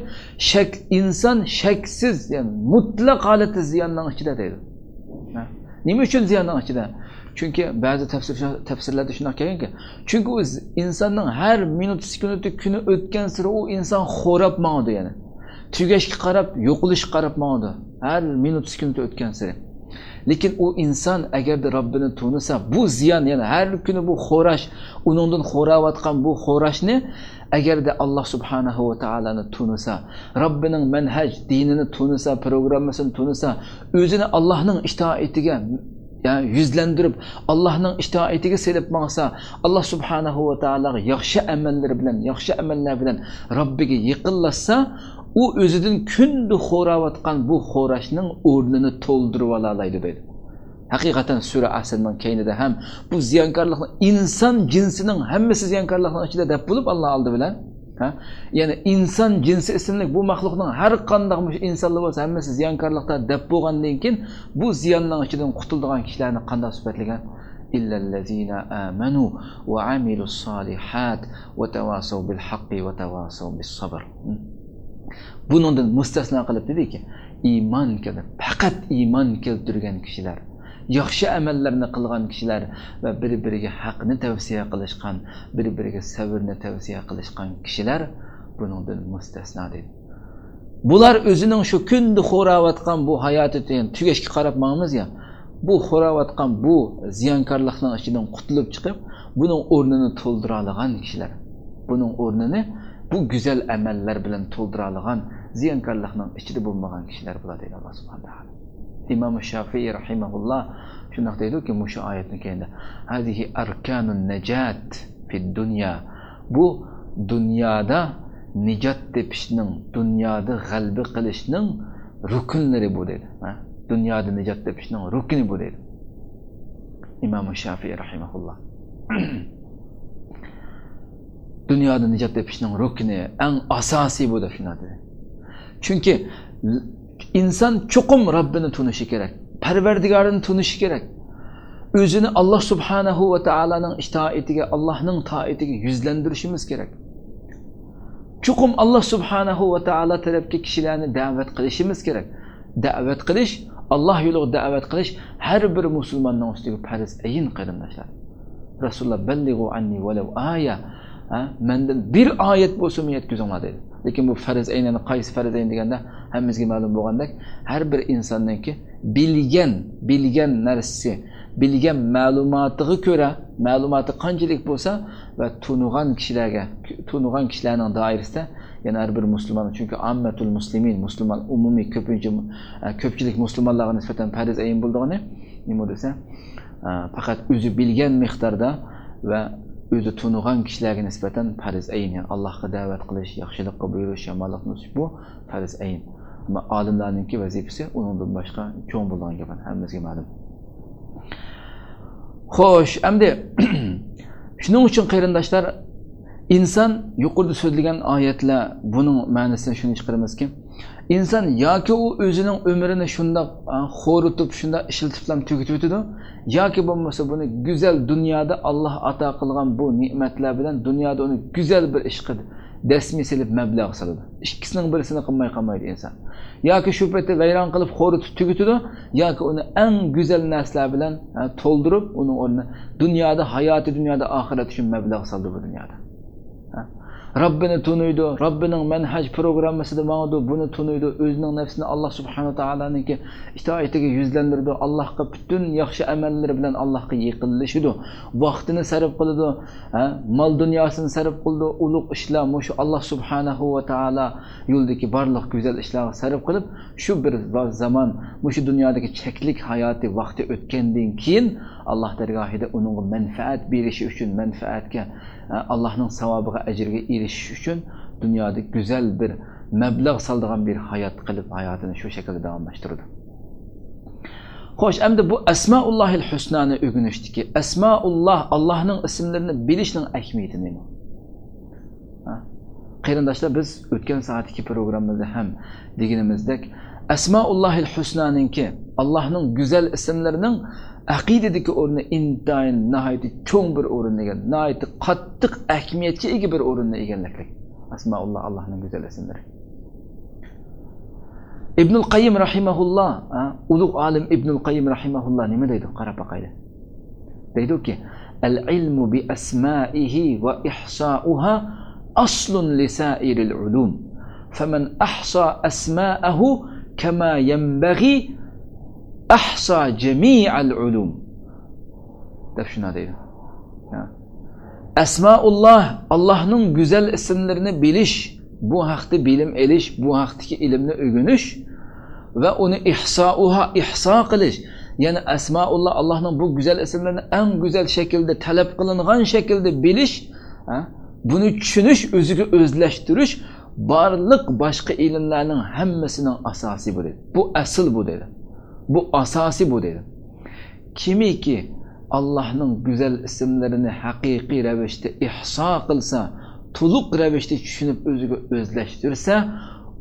شەك، ئىنسان شەكسىز، يەنى مۇتلەق ھالەتتە زىياننىڭ ئىچىدە دەيدۇ. ھە؟ نېمە ئۈچۈن زىياننىڭ ئىچىدە؟ چۈنكى بەزى تەپسىر، تەپسىرلەردە شۇنداق كەلگەنكى، چۈنكى ئۇ ز-، ئىنساننىڭ ھەر مىنۇت سېكۇنتى كۈنى ئۆتكەنسېرى ئۇ ئىنسان خوراپ ماڭىدۇ يەنە. تۈگەشكە قاراپ، يوقىلىشقا قاراپ ماڭىدۇ. ھەر مىنۇت سېكۇنتى ئۆتكەنسېرى. لېكىن ئۇ ئىنسان ئەگەردە رەببىنى تونۇسا، بۇ زىيان، يەنى ھەر كۈنى بۇ خوراش، ئۇنىڭدىن خوراۋاتقان بۇ خوراشنى ئەگەردە ئاللاھ سۇبھانەھۇ ۋە تائالانى تونۇسا، رەببىنىڭ مەنھەج، دىنىنى تونۇسا، پروگراممىسىنى تونۇسا، ئۆزىنى ئاللاھنىڭ ئىتائىتىگە، يا، يۈزلەندۈرۈپ، ئاللاھنىڭ ئىتائىتىگە سېلىپ ماڭسا، ئاللاھ سۇبھانەھۇ ۋە تائالاغا ياخشى ئەمەللىرى بىلەن، ياخشى ئەمەللەر بىلەن رەببىگە يېقىنلاشسا، ئۇ ئۆزىدىن كۈندە خوراۋاتقان بۇ خوراشنىڭ ئورنىنى تولدۇرۇۋالالايدۇ دەيدۇ. ھەقىقەتەن سۈرە ئەسىرنىڭ كەينىدە ھەم بۇ زىيانكارلىقنىڭ، ئىنسان جىنسىنىڭ ھەممىسى زىيانكارلىقنىڭ ئىچىدە دەپ بولۇپ ئاللا ئالدى بىلەن، ھە؟ يەنى ئىنسان جىنسى ئىسىملىك بۇ مەخلۇقنىڭ ھەر قانداق مۇشۇ ئىنسانلار بولسا ھەممىسى زىيانكارلىقتا دەپ بولغاندىن كېيىن بۇ زىياننىڭ ئىچىدىن قۇتۇلىدىغان كىشىلەرنى قانداق سۈپەتلىگەن؟ «ئىللەللەزىنە ئامەنۇ ۋە ئامىلۇسسالىھات ۋە تەۋاسەۋ بىلھەققى ۋە تەۋاسەۋ بىسسەبر.» بۇنىڭدىن مۇستەسنا قىلىپ دېدىكى، ئىمان كەل-، پەقەت ئىمان كەلتۈرگەن كىشىلەر، ياخشى ئەمەللەرنى قىلغان كىشىلەر ۋە بىر-بىرىگە ھەقنى تەۋسىيە قىلىشقان، بىر-بىرىگە سەۋرنى تەۋسىيە قىلىشقان كىشىلەر بۇنىڭدىن مۇستەسنا دېدى. بۇلار ئۆزىنىڭ شۇ كۈندە خوراۋاتقان بۇ ھاياتى، تۈگەشكە قاراپ ماڭىمىز يا، بۇ خوراۋاتقان بۇ زىيانكارلىقنىڭ ئىچىدىن قۇتۇلۇپ چىقىپ، بۇنىڭ ئورنىنى تولدۇرالىغان كىشىلەر، بۇنىڭ ئورنىنى بۇ گۈزەل ئەمەللەر بىلەن تولدۇرالىغان، زىيانكارلىقنىڭ ئىچىدە بولمىغان كىشىلەر بۇلار دەيدۇ ئاللا سۇبھانەھۇ ۋە تائالا. ئىمام شافىئى رەھىمەھۇللا شۇنداق دەيدۇكى، مۇشۇ ئايەتنىڭ كەينىدە، «ھازىھى ئەركانۇن نەجات فىد دۇنيا.» بۇ دۇنيادا نىجات تېپىشنىڭ، دۇنيادا غەلىبە قىلىشنىڭ رۇكۇنلىرى بۇ دەيدۇ. ھە؟ دۇنيادا نىجات تېپىشنىڭ رۇكۇنى بۇ دەيدۇ ئىمام شافىئى رەھىمەھۇللا. دۇنيادا نىجات تېپىشنىڭ رۇكۇنى، ئەڭ ئاساسىي بۇ دەپ شۇنداق دېدى. چۈنكى ئىنسان چوقۇم رەببىنى تونۇشى كېرەك، پەرۋەردىگارىنى تونۇشى كېرەك. ئۆزىنى ئاللا سۇبھانەھۇ ۋە تائالانىڭ ئىتائىتىگە، ئاللانىڭ تائىتىگە يۈزلەندۈرۈشىمىز كېرەك. چوقۇم ئاللا سۇبھانەھۇ ۋە تائالا تەرەپكە كىشىلەرنى دەۋەت قىلىشىمىز كېرەك. دەۋەت قىلىش، ئاللا يولىغا دەۋەت قىلىش ھەر بىر مۇسۇلماننىڭ ئۈستىگە پەرز ئەين، قېرىنداشلار. رەسۇلۇللا، «بەللىغۇ ئەننى ۋەلەۋ ئايە.» ھە؟ مەندىن بىر ئايەت بولسىمۇ يەتكۈزۈڭلار دەيدۇ. لېكىن بۇ پەرز ئەين، يەنى قايسى پەرز ئەين دېگەندە، ھەممىمىزگە مەلۇم بولغاندەك، ھەر بىر ئىنساننىڭكى بىلگەن، بىلگەن نەرسىسى، بىلگەن مەلۇماتىغا كۆرە، مەلۇماتى قانچىلىك بولسا ۋە تونۇغان كىشىلەرگە، تونۇغان كىشىلەرنىڭ دائىرىسىدە، يەنى ھەر بىر مۇسۇلمان، چۈنكى ئاممەتۇل مۇسلىمىن، مۇسۇلمان ئومۇمىي كۆپىنچە، ئە، كۆپچىلىك مۇسۇلمانلارغا نىسبەتەن پەرز ئەين بولىدىغىنى نېمە دېسە، ئە، پەقەت ئۆزى بىلگەن مىقداردا ۋە ئۆزى تونۇغان كىشىلەرگە نىسبەتەن پەرز ئەين، يەنى ئاللاھقا دەۋەت قىلىش، ياخشىلىققا بۇيرۇش، يامانلىقتىن تۇتۇش، بۇ پەرز ئەين. ئەمما ئالىملارنىڭكى ۋەزىپىسى ئۇنىڭدىن باشقا چوڭ بولىدىغان گەپ، ھەممىمىزگە مەلۇم. خوش، ئەمدى شۇنىڭ ئۈچۈن قېرىنداشلار، ئىنسان، يۇقىرىدا سۆزلىگەن ئايەتلەر، بۇنىڭ مەنىسىدىن شۇنى چىقىرىمىزكى، ئىنسان ياكى ئۇ ئۆزىنىڭ ئۆمرىنى شۇنداق، ئا، خورىتىپ، شۇنداق ئىشلىتىپلا تۈگىتىۋېتىدۇ، ياكى بولمىسا بۇنى گۈزەل دۇنيادا ئاللاھ ئاتا قىلغان بۇ نېمەتلەر بىلەن دۇنيادا ئۇنى گۈزەل بىر ئىشقا دەسمىيە سېلىپ مەبلەغ سالىدۇ. ئىككىسىنىڭ بىرسىنى قىلماي قالمايدۇ ئىنسان. ياكى شۇ پېتى ۋەيران قىلىپ خورىتىپ تۈگىتىدۇ، ياكى ئۇنى ئەڭ گۈزەل نەرسىلەر بىلەن، ھە، تولدۇرۇپ، ئۇنىڭ ئورنىنى دۇنيادا، ھاياتى دۇنيادا، ئاخىرەت ئۈچۈن مەبلەغ سالىدۇ بۇ دۇنيادا. ھە. رەببىنى تونۇيدۇ، رەببىنىڭ مەنھەج پروگراممىسىدا ماڭىدۇ، بۇنى تونۇيدۇ، ئۆزىنىڭ نەپسىنى ئاللا سۇبھانەھۇ ۋە تائالانىڭكى ئىتائىتىگە يۈزلەندۈرىدۇ، ئاللاغا پۈتۈن ياخشى ئەمەللىرى بىلەن ئاللاغا يېقىنلىشىدۇ، ۋاقتىنى سەرپ قىلىدۇ، ھە، مال دۇنياسىنى سەرپ قىلىدۇ، ئۇلۇغ ئىشلار مۇشۇ ئاللا سۇبھانەھۇ ۋە تائالا يولىدىكى بارلىق گۈزەل ئىشلارغا سەرپ قىلىپ، شۇ بىر ۋا-، زامان، مۇشۇ دۇنيادىكى چەكلىك ھاياتى، ۋاقتى ئۆتكەندىن كېيىن، ئاللا دەرگاھىدا ئۇنىڭغا مەنپەئەت بېرىشى ئۈچۈن، مەنپەئەتكە، ئە، ئاللانىڭ ساۋابىغا، ئەجرىگە ئېرىشىش ئۈچۈن دۇنيادا گۈزەل بىر مەبلەغ سالىدىغان بىر ھايات قىلىپ، ھاياتىنى شۇ شەكىلدە داۋاملاشتۇرىدۇ. خوش، ئەمدى بۇ ئەسمائۇللاھىل ھۇسنانى ئۆگىنىشتىكى، ئەسمائۇللاھ، ئاللانىڭ ئىسىملىرىنى بىلىشنىڭ ئەھمىيىتى نېمە؟ ھە؟ قېرىنداشلار، بىز ئۆتكەن سائەتتىكى پروگراممىمىزدا ھەم دېگىنىمىزدەك، ئەسمائۇللاھىل ھۇسنانىڭكى، ئاللانىڭ گۈزەل ئىسىملىرىنىڭ ئەقىدىدىكى ئورنى ئىنتايىن ناھايىتى چوڭ بىر ئورۇننى ئىگىلەيدۇ، ناھايىتى قاتتىق ئەھمىيەتكە ئىگە بىر ئورۇننى ئىگىلەيدۇ. ئەسمائۇللاھ، ئاللانىڭ گۈزەل ئىسىملىرى. ئىبنۇل قەييىم رەھىمەھۇللاھ، ھە، ئۇلۇغ ئالىم ئىبنۇل قەييىم رەھىمەھۇللاھ نېمە دەيدۇ؟ قاراپ باقايلى. دەيدۇكى، العلم بأسمائه وإحصاؤها أصل لسائر العلوم، فمن أحصى أسماءه كما ينبغي أحصى جميع العلوم، دەپ شۇنداق دەيدۇ. ھە. ئەسمائۇللاھ، ئاللانىڭ گۈزەل ئىسىملىرىنى بىلىش، بۇ ھەقتە بىلىم ئېلىش، بۇ ھەقتىكى ئىلىمنى ئۆگىنىش ۋە ئۇنى ئىھسائۇھا، ئىھسا قىلىش، يەنى ئەسمائۇللاھ، ئاللانىڭ بۇ گۈزەل ئىسىملىرىنى ئەڭ گۈزەل شەكىلدە، تەلەپ قىلىنغان شەكىلدە بىلىش، ھە، بۇنى چۈشىنىش، ئۆزىگە ئۆزلەشتۈرۈش بارلىق باشقا ئىلىملەرنىڭ ھەممىسىنىڭ ئاساسى بۇ دەيدۇ. بۇ ئەسىل بۇ دەيدۇ. بۇ ئاساسى بۇ دەيدۇ. كىمكى ئاللانىڭ گۈزەل ئىسىملىرىنى ھەقىقىي رەۋىشتە ئىھسا قىلسا، تولۇق رەۋىشتە چۈشىنىپ ئۆزىگە ئۆزلەشتۈرسە،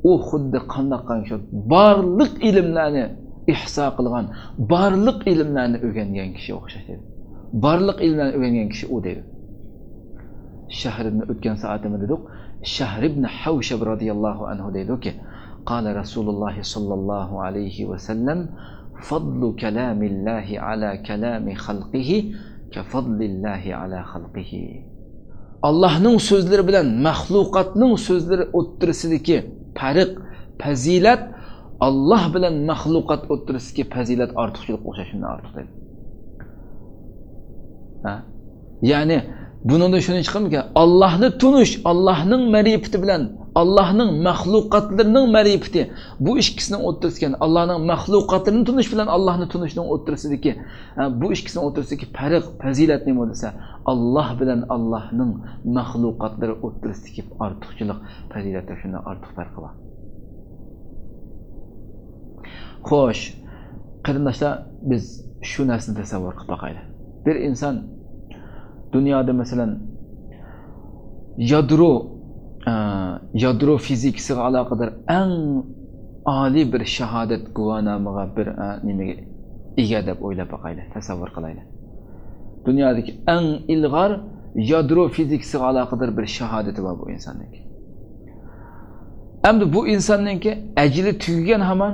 ئۇ خۇددى قانداق قىلغان كىشى، بارلىق ئىلىملەرنى ئىھسا قىلغان، بارلىق ئىلىملەرنى ئۆگەنگەن كىشىگە ئوخشاش دەيدۇ. بارلىق ئىلىملەرنى ئۆگەنگەن كىشى ئۇ دەيدۇ. شەھر ئىبنى ئۆتكەن سائەتتە نېمە دېدۇق؟ شەھر ئىبنى ھەۋشەب رەزىياللاھۇ ئەنھۇ دەيدۇكى، قال رسول الله صلى الله عليه وسلم، فضل كلام الله على كلام خلقه كفضل الله على خلقه. ئاللانىڭ سۆزلىرى بىلەن مەخلۇقاتنىڭ سۆزلىرى ئوتتۇرىسىدىكى پەرق، پەزىلەت، ئاللا بىلەن مەخلۇقات ئوتتۇرىسىدىكى پەزىلەت ئارتۇقچىلىققا ئوخشاش شۇنداق ئارتۇق دەيدۇ. ھە؟ يەنى بۇنىڭدىن شۇنى چىقىمىكەن؟ ئاللانى تونۇش، ئاللانىڭ مەرىپىتى بىلەن ئاللانىڭ مەخلۇقاتلىرىنىڭ مەرىپىتى، بۇ ئىككىسىنىڭ ئوتتۇرىسىدىكى، ئاللانىڭ مەخلۇقاتلىرىنى تونۇش بىلەن ئاللانى تونۇشنىڭ ئوتتۇرىسىدىكى، ھە، بۇ ئىككىسىنىڭ ئوتتۇرىسىدىكى پەرق، پەزىلەت نېمە دېسە، ئاللا بىلەن ئاللانىڭ مەخلۇقاتلىرى ئوتتۇرىسىدىكى ئارتۇقچىلىق، پەزىلەتتە شۇنداق ئارتۇق پەرقى بار. خوش، قېرىنداشلار، بىز شۇ نەرسىنى تەسەۋۋۇر قىلىپ باقايلى. بىر ئىنسان دۇنيادا، مەسىلەن، يادرو، ئە، يادرو فىزىكىسىغا ئالاقىدار ئەڭ ئالىي بىر شاھادەت گۇۋاھنامىغا بىر، ئە، نېمىگە ئىگە دەپ ئويلاپ باقايلى، تەسەۋۋۇر قىلايلى. دۇنيادىكى ئەڭ ئىلغار يادرو فىزىكىسىغا ئالاقىدار بىر شاھادىتى بار بۇ ئىنساننىڭكى. ئەمدى بۇ ئىنساننىڭكى ئەجىلى تۈگىگەن ھامان،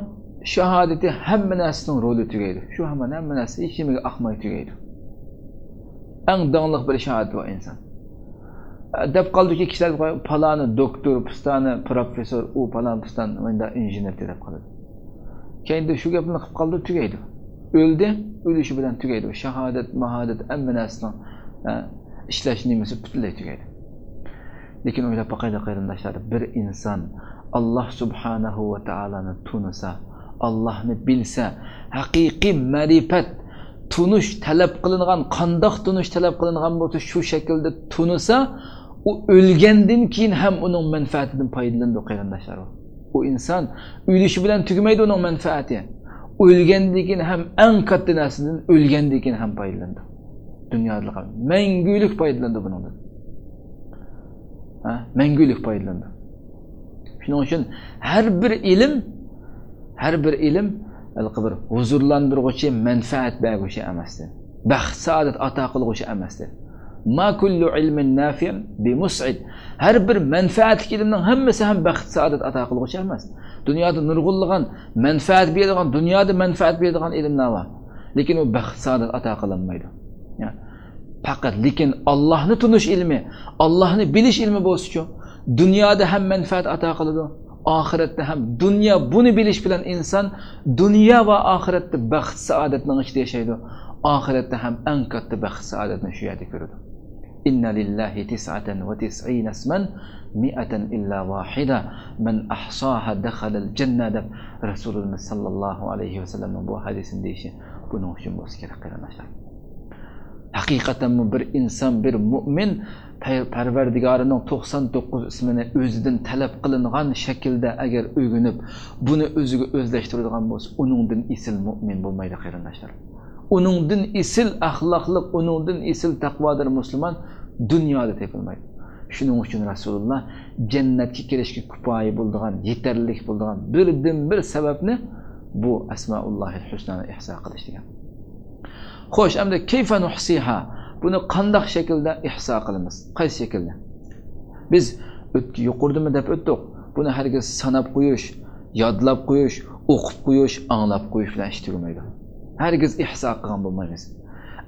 شاھادىتى، ھەممە نەرسىنىڭ رولى تۈگەيدۇ. شۇ ھامان ھەممە نەرسە ھېچ نېمىگە ئاقماي تۈگەيدۇ. ئەڭ داڭلىق بىر شاھادىتى بار ئىنسان. دەپ قالىدۇكى كىشىلەر، پالانى دوكتور، پىستانى پروفېسسور، ئۇ پالان پىستان مۇنداق ئىنژېنېر دەپ قالىدۇ. كەينىدە شۇ گەپنى قىلىپ قالىدۇ، تۈگەيدۇ. ئۆلدى، ئۆلۈشى بىلەن تۈگەيدۇ. شاھادەت، ماھادەت، ھەممە نەرسىنىڭ، ئە، ئىشلەش نېمىسى پۈتۈنلەي تۈگەيدۇ. لېكىن ئويلاپ باقايلى، قېرىنداشلار، بىر ئىنسان ئاللا سۇبھانەھۇ ۋە تائالانى تونۇسا، ئاللانى بىلسە، ھەقىقىي مەرىپەت، تونۇش تەلەپ قىلىنغان، قانداق تونۇش تەلەپ قىلىنغان بولسا، شۇ شەكىلدە تونۇسا، ئۇ ئۆلگەندىن كېيىن ھەم ئۇنىڭ مەنپەئەتىدىن پايدىلىنىدۇ، قېرىنداشلار. ئۇ ئىنسان ئۆلۈشى بىلەن تۈگىمەيدۇ ئۇنىڭ مەنپەئەتى. ئۆلگەندىن كېيىن ھەم ئەڭ كاتتا نەرسىدىن ئۆلگەندىن كېيىن ھەم پايدىلىنىدۇ. دۇنيادىلا قالمايدۇ. مەڭگۈلۈك پايدىلىنىدۇ بۇنىڭدىن. ھە؟ مەڭگۈلۈك پايدىلىنىدۇ. شۇنىڭ ئۈچۈن ھەر بىر ئىلىم، ھەر بىر ئىلىم ھېلىقى بىر ھۇزۇرلاندۇرغۇچى، مەنپەئەت بەرگۈچى ئەمەستىن. بەخت، سائادەت ئاتا قىلغۇچى ئەمەستىن. ما كل علم نافع بمسعد. ھەر بىر مەنپەئەتلىك ئىلىمنىڭ ھەممىسى ھەم بەخت، سائادەت ئاتا قىلغۇچى ئەمەس. دۇنيادا نۇرغۇنلىغان مەنپەئەت بېرىدىغان، دۇنيادا مەنپەئەت بېرىدىغان ئىلىملەر بار. لېكىن ئۇ بەخت، سائادەت ئاتا قىلالمايدۇ. يا، پەقەت، لېكىن ئاللانى تونۇش ئىلمى، ئاللانى بىلىش ئىلمى بولسىچۇ؟ دۇنيادا ھەم مەنپەئەت ئاتا قىلىدۇ، ئاخىرەتتە ھەم. دۇنيا، بۇنى بىلىش بىلەن ئىنسان دۇنيا ۋە ئاخىرەتتە بەخت سائادەتنىڭ ئىچىدە ياشايدۇ. ئاخىرەتتە ھەم ئەڭ كاتتا بەخت سائادەتنى شۇ يەردە كۆرىدۇ. «إن لله تسعة وتسعين اسما مائة إلا واحدة من أحصاها دخل الجنة» دەپ رەسۇلىمىز ساللاللاھۇ ئەلەيھى ۋەسەللەمنىڭ بۇ ھەدىسىنى دېيىشى بۇنىڭ ئۈچۈن بولسا كېرەك، قېرىنداشلار. ھەقىقەتەنمۇ بىر ئىنسان، بىر مۇئمىن پەر-، پەرۋەردىگارىنىڭ توقسان توققۇز ئىسمىنى ئۆزىدىن تەلەپ قىلىنغان شەكىلدە ئەگەر ئۆگىنىپ، بۇنى ئۆزىگە ئۆزلەشتۈرىدىغان بولسا، ئۇنىڭدىن ئېسىل مۇئمىن بولمايدۇ، قېرىنداشلار. ئۇنىڭدىن ئېسىل ئەخلاقلىق، ئۇنىڭدىن ئېسىل تەقۋادار مۇسۇلمان دۇنيادا تېپىلمايدۇ. شۇنىڭ ئۈچۈن رەسۇلۇللا جەننەتكە كىرىشكە كۇپايە بولىدىغان، يېتەرلىك بولىدىغان بىردىنبىر سەۋەبنى بۇ ئەسمائۇللاھىل ھۇسنانى ئىھسا قىلىش دېگەن. خوش، ئەمدى كەيفە نۇھسىھا؟ بۇنى قانداق شەكىلدە ئىھسا قىلىمىز؟ قايسى شەكىلدە؟ بىز ئۆت-، يۇقىرىدىمۇ دەپ ئۆتتۇق. بۇنى ھەرگىز ساناپ قويۇش، يادلاپ قويۇش، ئوقۇپ قويۇش، ئاڭلاپ قويۇش بىلەن ئىش تۈگىمەيدۇ. ھەرگىز ئىھسا قىلغان بولمايمىز.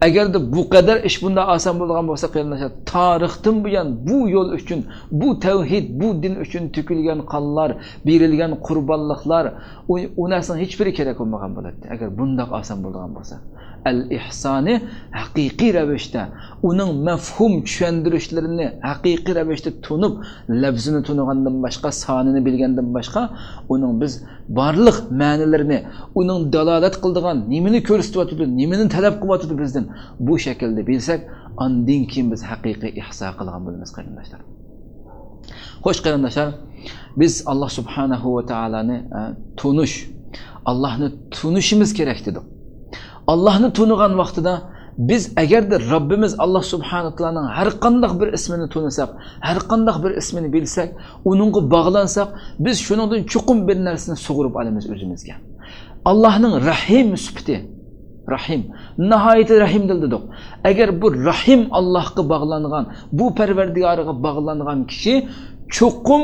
ئەگەردە بۇ قەدەر ئىش بۇنداق ئاسان بولىدىغان بولسا، قېرىنداشلار، تارىختىن بۇيان بۇ يول ئۈچۈن، بۇ تەۋھىد، بۇ دىن ئۈچۈن تۆكۈلگەن قانلار، بېرىلگەن قۇربانلىقلار، ئۇ، ئۇ نەرسىنىڭ ھېچبىرى كېرەك بولمىغان بولاتتى، ئەگەر بۇنداق ئاسان بولىدىغان بولسا. ئەل ئىھسانى ھەقىقىي رەۋىشتە، ئۇنىڭ مەفھۇم چۈشەندۈرۈشلىرىنى ھەقىقىي رەۋىشتە تونۇپ، لەپزىنى تونۇغاندىن باشقا، سانىنى بىلگەندىن باشقا، ئۇنىڭ بىز بارلىق مەنىلىرىنى، ئۇنىڭ دالالەت قىلىدىغان نېمىنى كۆرسىتىۋاتىدۇ، نېمىنى تەلەپ قىلىۋاتىدۇ بىزدىن، بۇ شەكىلدە بىلسەك، ئاندىن كېيىن بىز ھەقىقىي ئىھسا قىلغان بولىمىز، قېرىنداشلار. خوش، قېرىنداشلار، بىز ئاللا سۇبھانەھۇ ۋە تائالانى، ئە، تونۇش، ئاللانى تونۇشىمىز كېرەك دېدۇق. ئاللانى تونۇغان ۋاقتىدا بىز ئەگەردە رەببىمىز ئاللا سۇبھانەھۇ ۋە تائالانىڭ ھەر قانداق بىر ئىسمىنى تونۇساق، ھەر قانداق بىر ئىسمىنى بىلسەك، ئۇنىڭغا باغلانساق، بىز شۇنىڭدىن چوقۇم بىر نەرسىنى سۇغۇرۇپ ئالىمىز ئۆزىمىزگە. ئاللانىڭ رەھىم سۈپىتى، رەھىم، ناھايىتى رەھىمدىل دېدۇق. ئەگەر بۇ رەھىم ئاللاھقا باغلانغان، بۇ پەرۋەردىگارىغا باغلانغان كىشى چوقۇم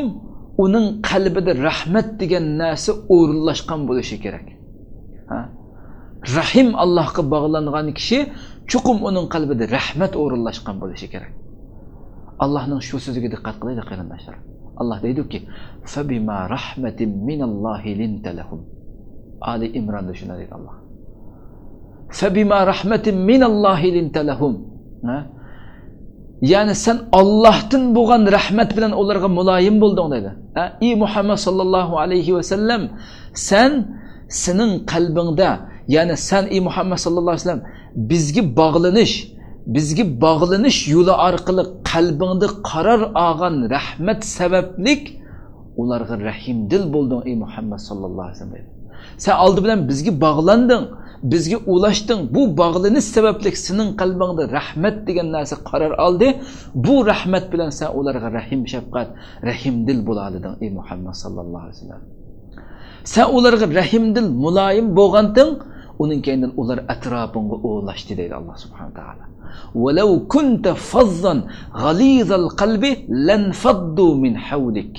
ئۇنىڭ قەلبىدە رەھمەت دېگەن نەرسە ئورۇنلاشقان بولۇشى كېرەك. ھە؟ رەھىم ئاللاھقا باغلانغان كىشى چوقۇم ئۇنىڭ قەلبىدە رەھمەت ئورۇنلاشقان بولۇشى كېرەك. ئاللاھنىڭ شۇ سۆزىگە دىققەت قىلايلى، قېرىنداشلار. ئاللاھ دەيدۇكى، «فەبىما رەھمەتىم مىنەللاھى لىنتە لەھۇم». ئالى ئىمراندا شۇنداق دەيدۇ ئاللاھ. «فەبىما رەھمەتىم مىنەللاھى لىنتە لەھۇم». ھە؟ يەنى سەن ئاللاھتىن بولغان رەھمەت بىلەن ئۇلارغا مۇلايىم بولدۇڭ دەيدۇ. ھە؟ ئى مۇھەممەد ساللاللاھۇ ئەلەيھى ۋەسەللەم، سەن، سېنىڭ قەلبىڭدە، يەنى سەن، ئى مۇھەممەد ساللاللاھۇ ئەلەيھى ۋەسەللەم، بىزگە باغلىنىش، بىزگە باغلىنىش يولى ئارقىلىق قەلبىڭدە قارار ئالغان رەھمەت سەۋەبلىك ئۇلارغا رەھىمدىل بولدۇڭ، ئى مۇھەممەد ساللاللاھۇ ئەلەيھى ۋەسەللەم، دەيدۇ. سەن ئالدى بىلەن بىزگە باغلاندىڭ، بىزگە ئۇلاشتىڭ. بۇ باغلىنىش سەۋەبلىك سېنىڭ قەلبىڭدە رەھمەت دېگەن نەرسە قارار ئالدى. بۇ رەھمەت بىلەن سەن ئۇلارغا رەھىم شەپقەت، رەھىمدىل بولالىدىڭ، ئى مۇھەممەد ساللاللاھۇ ئەلەيھى ۋەسەللەم. سەن ئۇلارغا رەھىمدىل، مۇلايىم بولغانتىڭ، ئۇنىڭ كەينىدىن ئۇلار ئەتراپىڭغا ئولاشتى، دەيدۇ ئاللاھ سۇبھانەھۇ ۋە تائالا. «ولو كنت فظا غليظ القلب لانفضوا من حولك».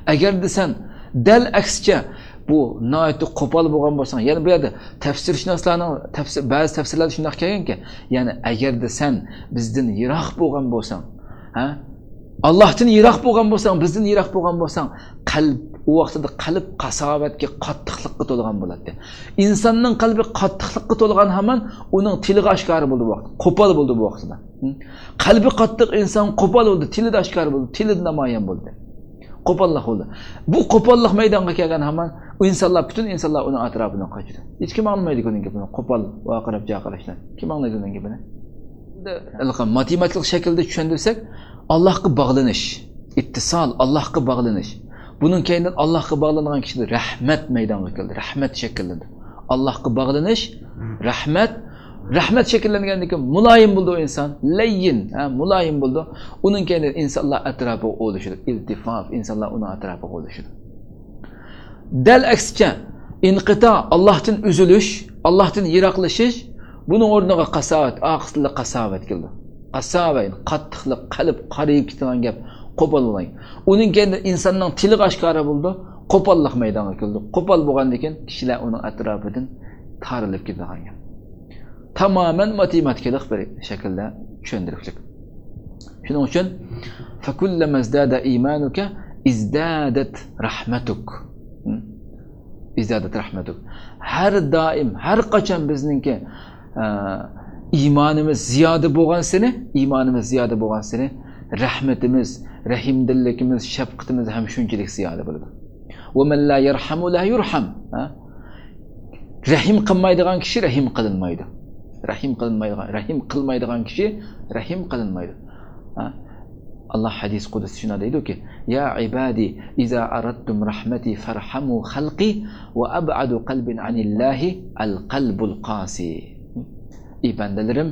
ئەگەردە سەن دەل ئەكسىچە، بۇ ناھايىتى قوپال بولغان بولساڭ، يەنە بۇ يەردە تەپسىرشۇناسلارنىڭ تەپسىر، بەزى تەپسىرلەردە شۇنداق كەلگەنكەن، يەنى ئەگەردە سەن بىزدىن يىراق بولغان بولساڭ، ھە؟ ئاللاھتىن يىراق بولغان بولساڭ، بىزدىن يىراق بولغان بولساڭ، قەلب، ئۇ ۋاقتىدا قەلب قاساۋەتكە، قاتتىقلىققا تولغان بولاتتى. ئىنساننىڭ قەلبى قاتتىقلىققا تولغان ھامان ئۇنىڭ تىلىغا ئاشكارا بولىدۇ بۇ ۋاقىت. قوپال بولىدۇ بۇ ۋاقتىدا. ھە؟ قەلبى قاتتىق ئىنسان قوپال بولىدۇ، تىلىدا ئاشكارا بولىدۇ، تىلىدا نامايان بولىدۇ. قوپاللىق بولىدۇ. بۇ قوپاللىق مەيدانغا كەلگەن ھامان ئۇ ئىنسانلار، پۈتۈن ئىنسانلار ئۇنىڭ ئەتراپىدىن قاچىدۇ. ھېچكىم ئاڭلىمايدىكى ئۇنىڭ گېپىنى، قوپال ۋارقىراپ جارقىراشنى. كىم ئاڭلايدۇ ئۇنىڭ گېپىنى؟ ھېلىقى ماتېماتىكىلىق شەكىلدە چۈشەندۈرسەك، ئاللاھقا باغلىنىش، ئىتتىسال، ئاللاھقا باغلىنىش. بۇنىڭ كەينىدىن ئاللاھقا باغلانغان كىشىدە رەھمەت مەيدانغا كەلدى، رەھمەت شەكىللەندى. ئاللاھقا باغلىنىش، رەھمەت، رەھمەت شەكىللەنگەندىن كېيىن مۇلايىم بولىدۇ ئىنسان، لەييىن، ھە، مۇلايىم بولىدۇ. ئۇنىڭ كەينىدىن ئىنسانلار ئەتراپىغا ئولىشىدۇ، ئىلتىپاف، ئىنسانلار ئۇنىڭ ئەتراپىغا ئولىشىدۇ. دەل ئەكسىچە، ئىنقىتا، ئاللاھتىن ئۈزۈلۈش، ئاللاھتىن يىراقلىشىش، بۇنىڭ ئورنىغا قاساۋەت، ئارقىسىدا قاساۋەت كېلىدۇ. قاساۋەت، قاتتىقلىق، قەلب قارىيىپ كېتىدىغان گەپ، قوپال بولغان. ئۇنىڭ كەينىدىن ئىنساننىڭ تىلىغا ئاشكارا بولىدۇ، قوپاللىق مەيدانغا كېلىدۇ. قوپال بولغاندىن كېيىن كىشىلەر ئۇنىڭ ئەتراپىدىن تارىلىپ كېتىدىغان گەپ. تامامەن ماتېماتىكىلىق بىر شەكىلدە چۈشەندۈرۈكلۈك. شۇنىڭ ئۈچۈن فكلما ازداد إيمانك ازدادت رحمتك. ازدادت رحمتك. ھەر دائىم، ھەر قاچان بىزنىڭكى، ئە، ئىمانىمىز زىيادە بولغانسېرى، ئىمانىمىز زىيادە بولغانسېرى، رەھمىتىمىز، رەھىمدىللىكىمىز، شەپقىتىمىز ھەم شۇنچىلىك زىيادە بولىدۇ. ومن لا يرحم لا يرحم. ھە؟ رەھىم قىلمايدىغان كىشى رەھىم قىلىنمايدۇ. رەھىم قىلىنمايدىغان، رەھىم قىلمايدىغان كىشى رەھىم قىلىنمايدۇ. ھە؟ ئاللاھ ھەدىس قۇدسىدا شۇنداق دەيدۇكى، يا عبادي إذا أردتم رحمتي فارحموا خلقي وأبعد قلب عن الله القلب القاسي. ئى بەندىلىرىم،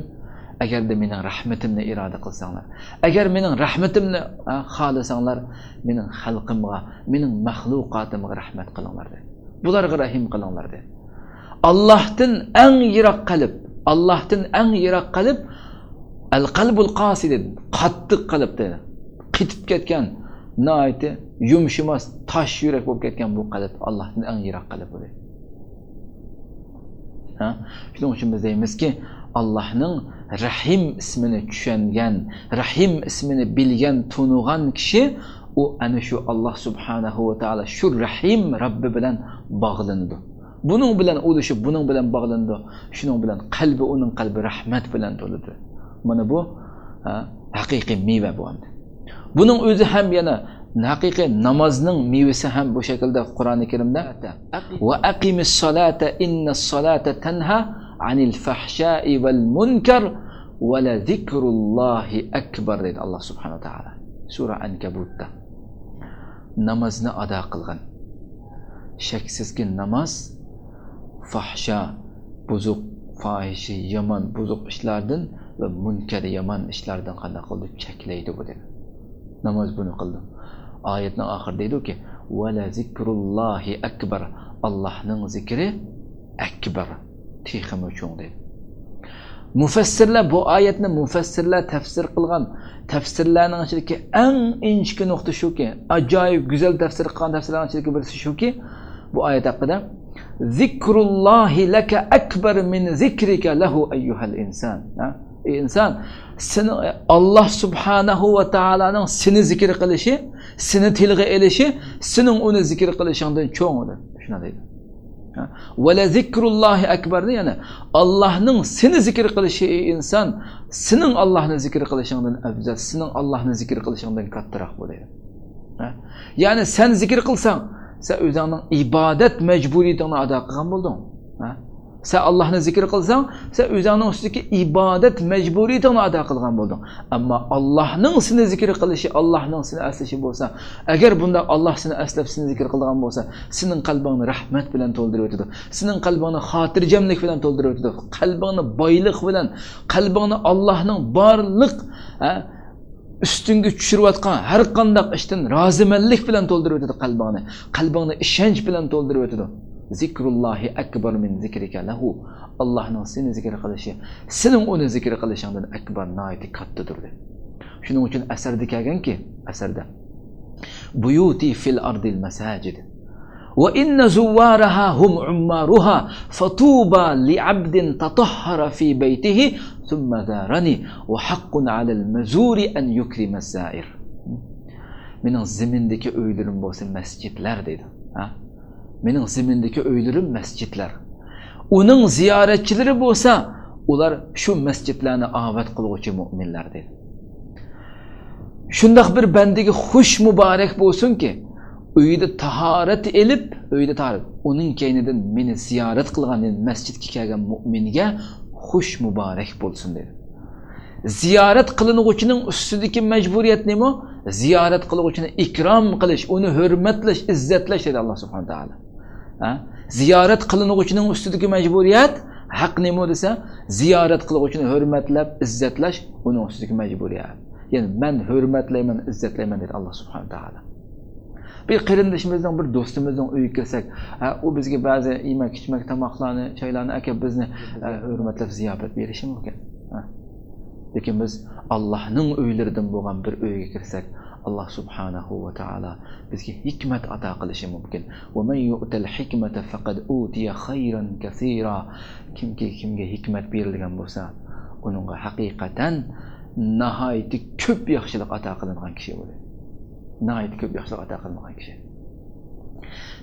ئەگەردە مېنىڭ رەھمىتىمنى ئىرادە قىلساڭلار، ئەگەر مېنىڭ رەھمىتىمنى، ھە، خالىساڭلار، مېنىڭ خەلقىمغا، مېنىڭ مەخلۇقاتىمغا رەھمەت قىلىڭلار دەيدۇ. بۇلارغا رەھىم قىلىڭلار دەيدۇ. ئاللاھتىن ئەڭ يىراق قەلب، ئاللاھتىن ئەڭ يىراق قەلب، ئەل قەلبۇل قاسى دەيدۇ. قاتتىق قەلب دەيدۇ. قېتىپ كەتكەن، ناھايىتى يۇمشىماس، تاش يۈرەك بولۇپ كەتكەن بۇ قەلب ئاللاھتىن ئەڭ يىراق قەلب بۇ دەيدۇ. ھە؟ شۇنىڭ ئۈچۈن بىز دەيمىزكى، ئاللاھنىڭ رەھىم ئىسمىنى چۈشەنگەن، رەھىم ئىسمىنى بىلگەن، تونۇغان كىشى، ئۇ ئەنە شۇ ئاللاھ سۇبھانەھۇ ۋە تائالا، شۇ رەھىم رەببى بىلەن باغلىنىدۇ. بۇنىڭ بىلەن ئۇلىشىپ، بۇنىڭ بىلەن باغلىنىدۇ. شۇنىڭ بىلەن قەلبى، ئۇنىڭ قەلبى رەھمەت بىلەن تولىدۇ. مانا بۇ، ھە، ھەقىقىي مېۋە بۇ ئەمدى. بۇنىڭ ئۆزى ھەم يەنە ھەقىقىي نامازنىڭ مېۋىسى ھەم بۇ شەكىلدە قۇرئانى كەرىمدە، وأقم الصلاة إن الصلاة تنهى عن الفحشاء والمنكر ولذكر الله أكبر دەيدۇ ئاللاھ سۇبھانەھۇ ۋە تائالا سۈرە ئەنكەبۇتتا. نامازنى ئادا قىلغىن. شەكسىزكى ناماز فاھشا، بۇزۇق، پاھىشە، يامان، بۇزۇق ئىشلاردىن ۋە مۇنكەر، يامان ئىشلاردىن قانداق قىلدى؟ چەكلەيدۇ بۇ دەيدۇ. ناماز بۇنى قىلدى. ئايەتنىڭ ئاخىرىدا دەيدۇكى، ولذكر الله أكبر، ئاللاھنىڭ زىكرى ئەكبەر، تېخىمۇ چوڭ دەيدۇ. مۇفەسسىرلەر، بۇ ئايەتنى مۇفەسسىرلەر تەپسىر قىلغان تەپسىرلەرنىڭ ئىچىدىكى ئەڭ ئىنچىكە نۇقتا شۇكى، ئاجايىپ گۈزەل تەپسىر قىلغان تەپسىرلەرنىڭ ئىچىدىكى بىرسى شۇكى، بۇ ئايەت ھەققىدە، ذكر الله لك أكبر من ذكرك له أيها الإنسان. ھە؟ ئى ئىنسان، سېنىڭ، ئاللاھ سۇبھانەھۇ ۋە تائالانىڭ سېنى زىكىر قىلىشى، سېنى تىلغا ئېلىشى، سېنىڭ ئۇنى زىكىر قىلىشىڭدىن چوڭ ئۇ دەپ شۇنداق دەيدۇ. ھە؟ ولذكر الله أكبر دە، يەنى ئاللاھنىڭ سېنى زىكىر قىلىشى، ئى ئىنسان، سېنىڭ ئاللاھنى زىكىر قىلىشىڭدىن ئەۋزەل، سېنىڭ ئاللاھنى زىكىر قىلىشىڭدىن كاتتىراق بۇ دەيدۇ. ھە؟ يەنى سەن زىكىر قىلساڭ، سەن ئۆزۈڭنىڭ ئىبادەت مەجبۇرىيىتىڭنى ئادا قىلغان بولدۇڭ. ھە؟ سەن ئاللاھنى زىكىر قىلساڭ، سەن ئۆزۈڭنىڭ ئۈستىدىكى ئىبادەت مەجبۇرىيىتىڭنى ئادا قىلغان بولدۇڭ. ئەمما ئاللاھنىڭ سېنى زىكىر قىلىشى، ئاللاھنىڭ سېنى ئەسلىشى بولسا، ئەگەر بۇنداق ئاللاھ سېنى ئەسلەپ، سېنى زىكىر قىلىدىغان بولسا، سېنىڭ قەلبىڭنى رەھمەت بىلەن تولدۇرۇۋېتىدۇ. سېنىڭ قەلبىڭنى خاتىرجەملىك بىلەن تولدۇرۇۋېتىدۇ. قەلبىڭنى بايلىق بىلەن، قەلبىڭنى ئاللاھنىڭ بارلىق، ھە، ئۈستۈڭگە چۈشۈرۈۋاتقان ھەر قانداق ئىشتىن رازىمەنلىك بىلەن تولدۇرۇۋېتىدۇ قەلبىڭنى. قەلبىڭنى ئىشەنچ بىلەن تولدۇرۇۋېتىدۇ. ذكر الله أكبر من ذكرك له. ئاللاھنىڭ سېنى زىكىر قىلىشى، سېنىڭ ئۇنى زىكىر قىلىشىڭدىن ئەكبەر، ناھايىتى كاتتىدۇر دەيدۇ. شۇنىڭ ئۈچۈن ئەسەردە كەلگەنكى، ئەسەردە، بيوتي في الأرض المساجد وإن زوارها هم عمارها فطوبى لعبد تطهر في بيته ثم زارني وحق على المزور أن يكرم الزائر. مېنىڭ زېمىندىكى ئۆيلىرىم بولسا مەسچىتلەر دەيدۇ. ھە؟ مېنىڭ زېمىندىكى ئۆيلىرىم مەسچىتلەر. ئۇنىڭ زىيارەتچىلىرى بولسا، ئۇلار شۇ مەسچىتلەرنى ئاۋات قىلغۇچى مۆمىنلەر دەيدۇ. شۇنداق بىر بەندىگە خۇش مۇبارەك بولسۇنكى، ئۆيىدە تاھارەت ئېلىپ، ئۆيىدە تاھارەت، ئۇنىڭ كەينىدىن مېنى زىيارەت قىلغان، يەنى مەسچىتكە كەلگەن مۆمىنگە خۇش مۇبارەك بولسۇن دەيدۇ. زىيارەت قىلىنغۇچىنىڭ ئۈستىدىكى مەجبۇرىيەت نېمە؟ زىيارەت قىلغۇچىنى ئىكرام قىلىش، ئۇنى ھۆرمەتلەش، ئىززەتلەش دەيدۇ ئاللاھ سۇبھانەھۇ ۋە تائالا. ھە؟ زىيارەت قىلىنغۇچىنىڭ ئۈستىدىكى مەجبۇرىيەت ھەق نېمە دېسە، زىيارەت قىلغۇچىنى ھۆرمەتلەپ، ئىززەتلەش ئۇنىڭ ئۈستىدىكى مەجبۇرىيەت. يەنى مەن ھۆرمەتلەيمەن، ئىززەتلەيمەن دەيدۇ ئاللاھ سۇبھانەھۇ ۋە تائالا. بىر قېرىندىشىمىزنىڭ، بىر دوستىمىزنىڭ ئۆيىگە كەلسەك، ھە، ئۇ بىزگە بەزى يېمەك-ئىچمەك، تاماقلارنى، چايلارنى ئەكەپ بىزنى، ھە، ھۆرمەتلەپ زىياپەت بېرىشى مۇمكىن. ھە. لېكىن بىز ئاللاھنىڭ ئۆيلىرىدىن بولغان بىر ئۆيگە كىرسەك، ئاللاھ سۇبھانەھۇ ۋە تائالا بىزگە ھېكمەت ئاتا قىلىشى مۇمكىن. ومن يؤت الحكمة فقد أوتي خيرا كثيرا. كىمكى كىمگە ھېكمەت بېرىلگەن بولسا، ئۇنىڭغا ھەقىقەتەن ناھايىتى كۆپ ياخشىلىق ئاتا قىلىنغان كىشى بولىدۇ. ناھايىتى كۆپ ياخشىلىق ئاتا قىلىنغان كىشى.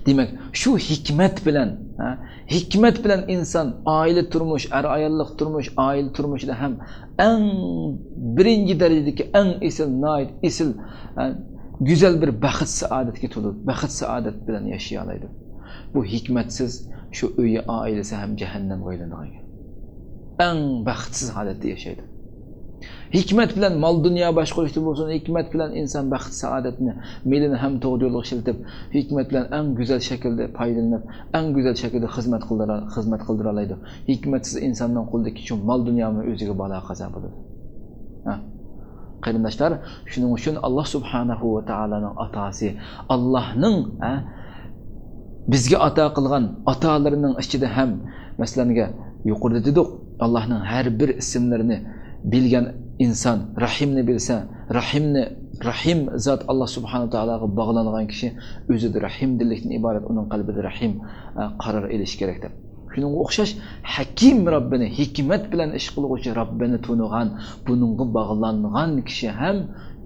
دېمەك، شۇ ھېكمەت بىلەن، ھە، ھېكمەت بىلەن ئىنسان ئائىلە تۇرمۇش، ئەر-ئاياللىق تۇرمۇش، ئائىلە تۇرمۇشىدا ھەم ئەڭ بىرىنچى دەرىجىدىكى ئەڭ ئېسىل، ناھايىتى ئېسىل، ھە، گۈزەل بىر بەخت-سائادەتكە تولىدۇ، بەخت-سائادەت بىلەن ياشىيالايدۇ. بۇ ھېكمەتسىز شۇ ئۆيى، ئائىلىسى ھەم جەھەننەمگە ئايلىنىدىغان گەپ. ئەڭ بەختسىز ھالەتتە ياشايدۇ. ھېكمەت بىلەن مال-دۇنيا باشقۇرۇشتا بولسۇن، ھېكمەت بىلەن ئىنسان بەخت-سائادەتنى، مېلىنى ھەم توغرا يولغا ئىشلىتىپ، ھېكمەت بىلەن ئەڭ گۈزەل شەكىلدە پايدىلىنىپ، ئەڭ گۈزەل شەكىلدە خىزمەت قىلدۇرا-، خىزمەت قىلدۇرالايدۇ. ھېكمەتسىز ئىنساننىڭ قولىدىكى شۇ مال-دۇنيامۇ ئۆزىگە بالا-قازا بولىدۇ. ھە. قېرىنداشلار، شۇنىڭ ئۈچۈن ئاللا سۇبھانەھۇ ۋە تائالانىڭ ئاتاسى، ئاللانىڭ، ھە، بىزگە ئاتا قىلغان ئاتالىرىنىڭ ئىچىدە ھەم، مەسىلەنگە، يۇقىرىدا دېدۇق، ئاللانىڭ ھەر بىر ئىسىملىرىنى بىلگەن ئىنسان، رەھىمنى بىلسە، رەھىمنى، رەھىم زات ئاللا سۇبھانەھۇ ۋە تائالاغا باغلانغان كىشى ئۆزىدە رەھىمدىللىكتىن ئىبارەت، ئۇنىڭ قەلبىدە رەھىم، ئە، قارار ئېلىشى كېرەك دەپ. شۇنىڭغا ئوخشاش ھەكىم رەببىنى، ھېكمەت بىلەن ئىش قىلغۇچى رەببىنى تونۇغان، بۇنىڭغا باغلانغان كىشى ھەم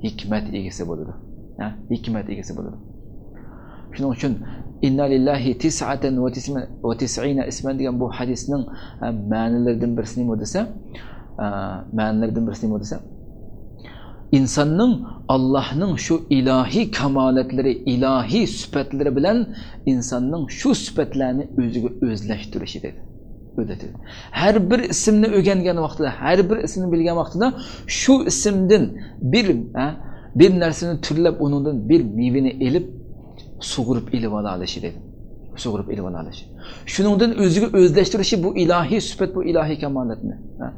ھېكمەت ئىگىسى بولىدۇ. ھە؟ ھېكمەت ئىگىسى بولىدۇ. شۇنىڭ ئۈچۈن، «ئىننا لىللاھى تىسئەتەن ۋە تىسمە-، ۋە تىسئىنە ئىسمەن» دېگەن بۇ ھەدىسنىڭ، ئە، مەنىلىرىدىن بىرسى نېمە دېسە، ئە، مەنىلىرىدىن بىرسى نېمە دېسە، ئىنساننىڭ ئاللانىڭ شۇ ئىلاھىي كامالەتلىرى، ئىلاھىي سۈپەتلىرى بىلەن ئىنساننىڭ شۇ سۈپەتلەرنى ئۆزىگە ئۆزلەشتۈرۈشى دېدى. ئۆزلەشتۈرۈشى. ھەر بىر ئىسىمنى ئۆگەنگەن ۋاقتىدا، ھەر بىر ئىسىمنى بىلگەن ۋاقتىدا شۇ ئىسىمدىن بىر، ھە، بىر نەرسىنى تۈرلەپ، ئۇنىڭدىن بىر مېۋىنى ئېلىپ، سۇغۇرۇپ ئېلىۋالالىشى دېدى. سۇغۇرۇپ ئېلىۋالالىشى. شۇنىڭدىن ئۆزىگە ئۆزلەشتۈرۈشى بۇ ئىلاھىي سۈپەت، بۇ ئىلاھىي كامالەتنى. ھە؟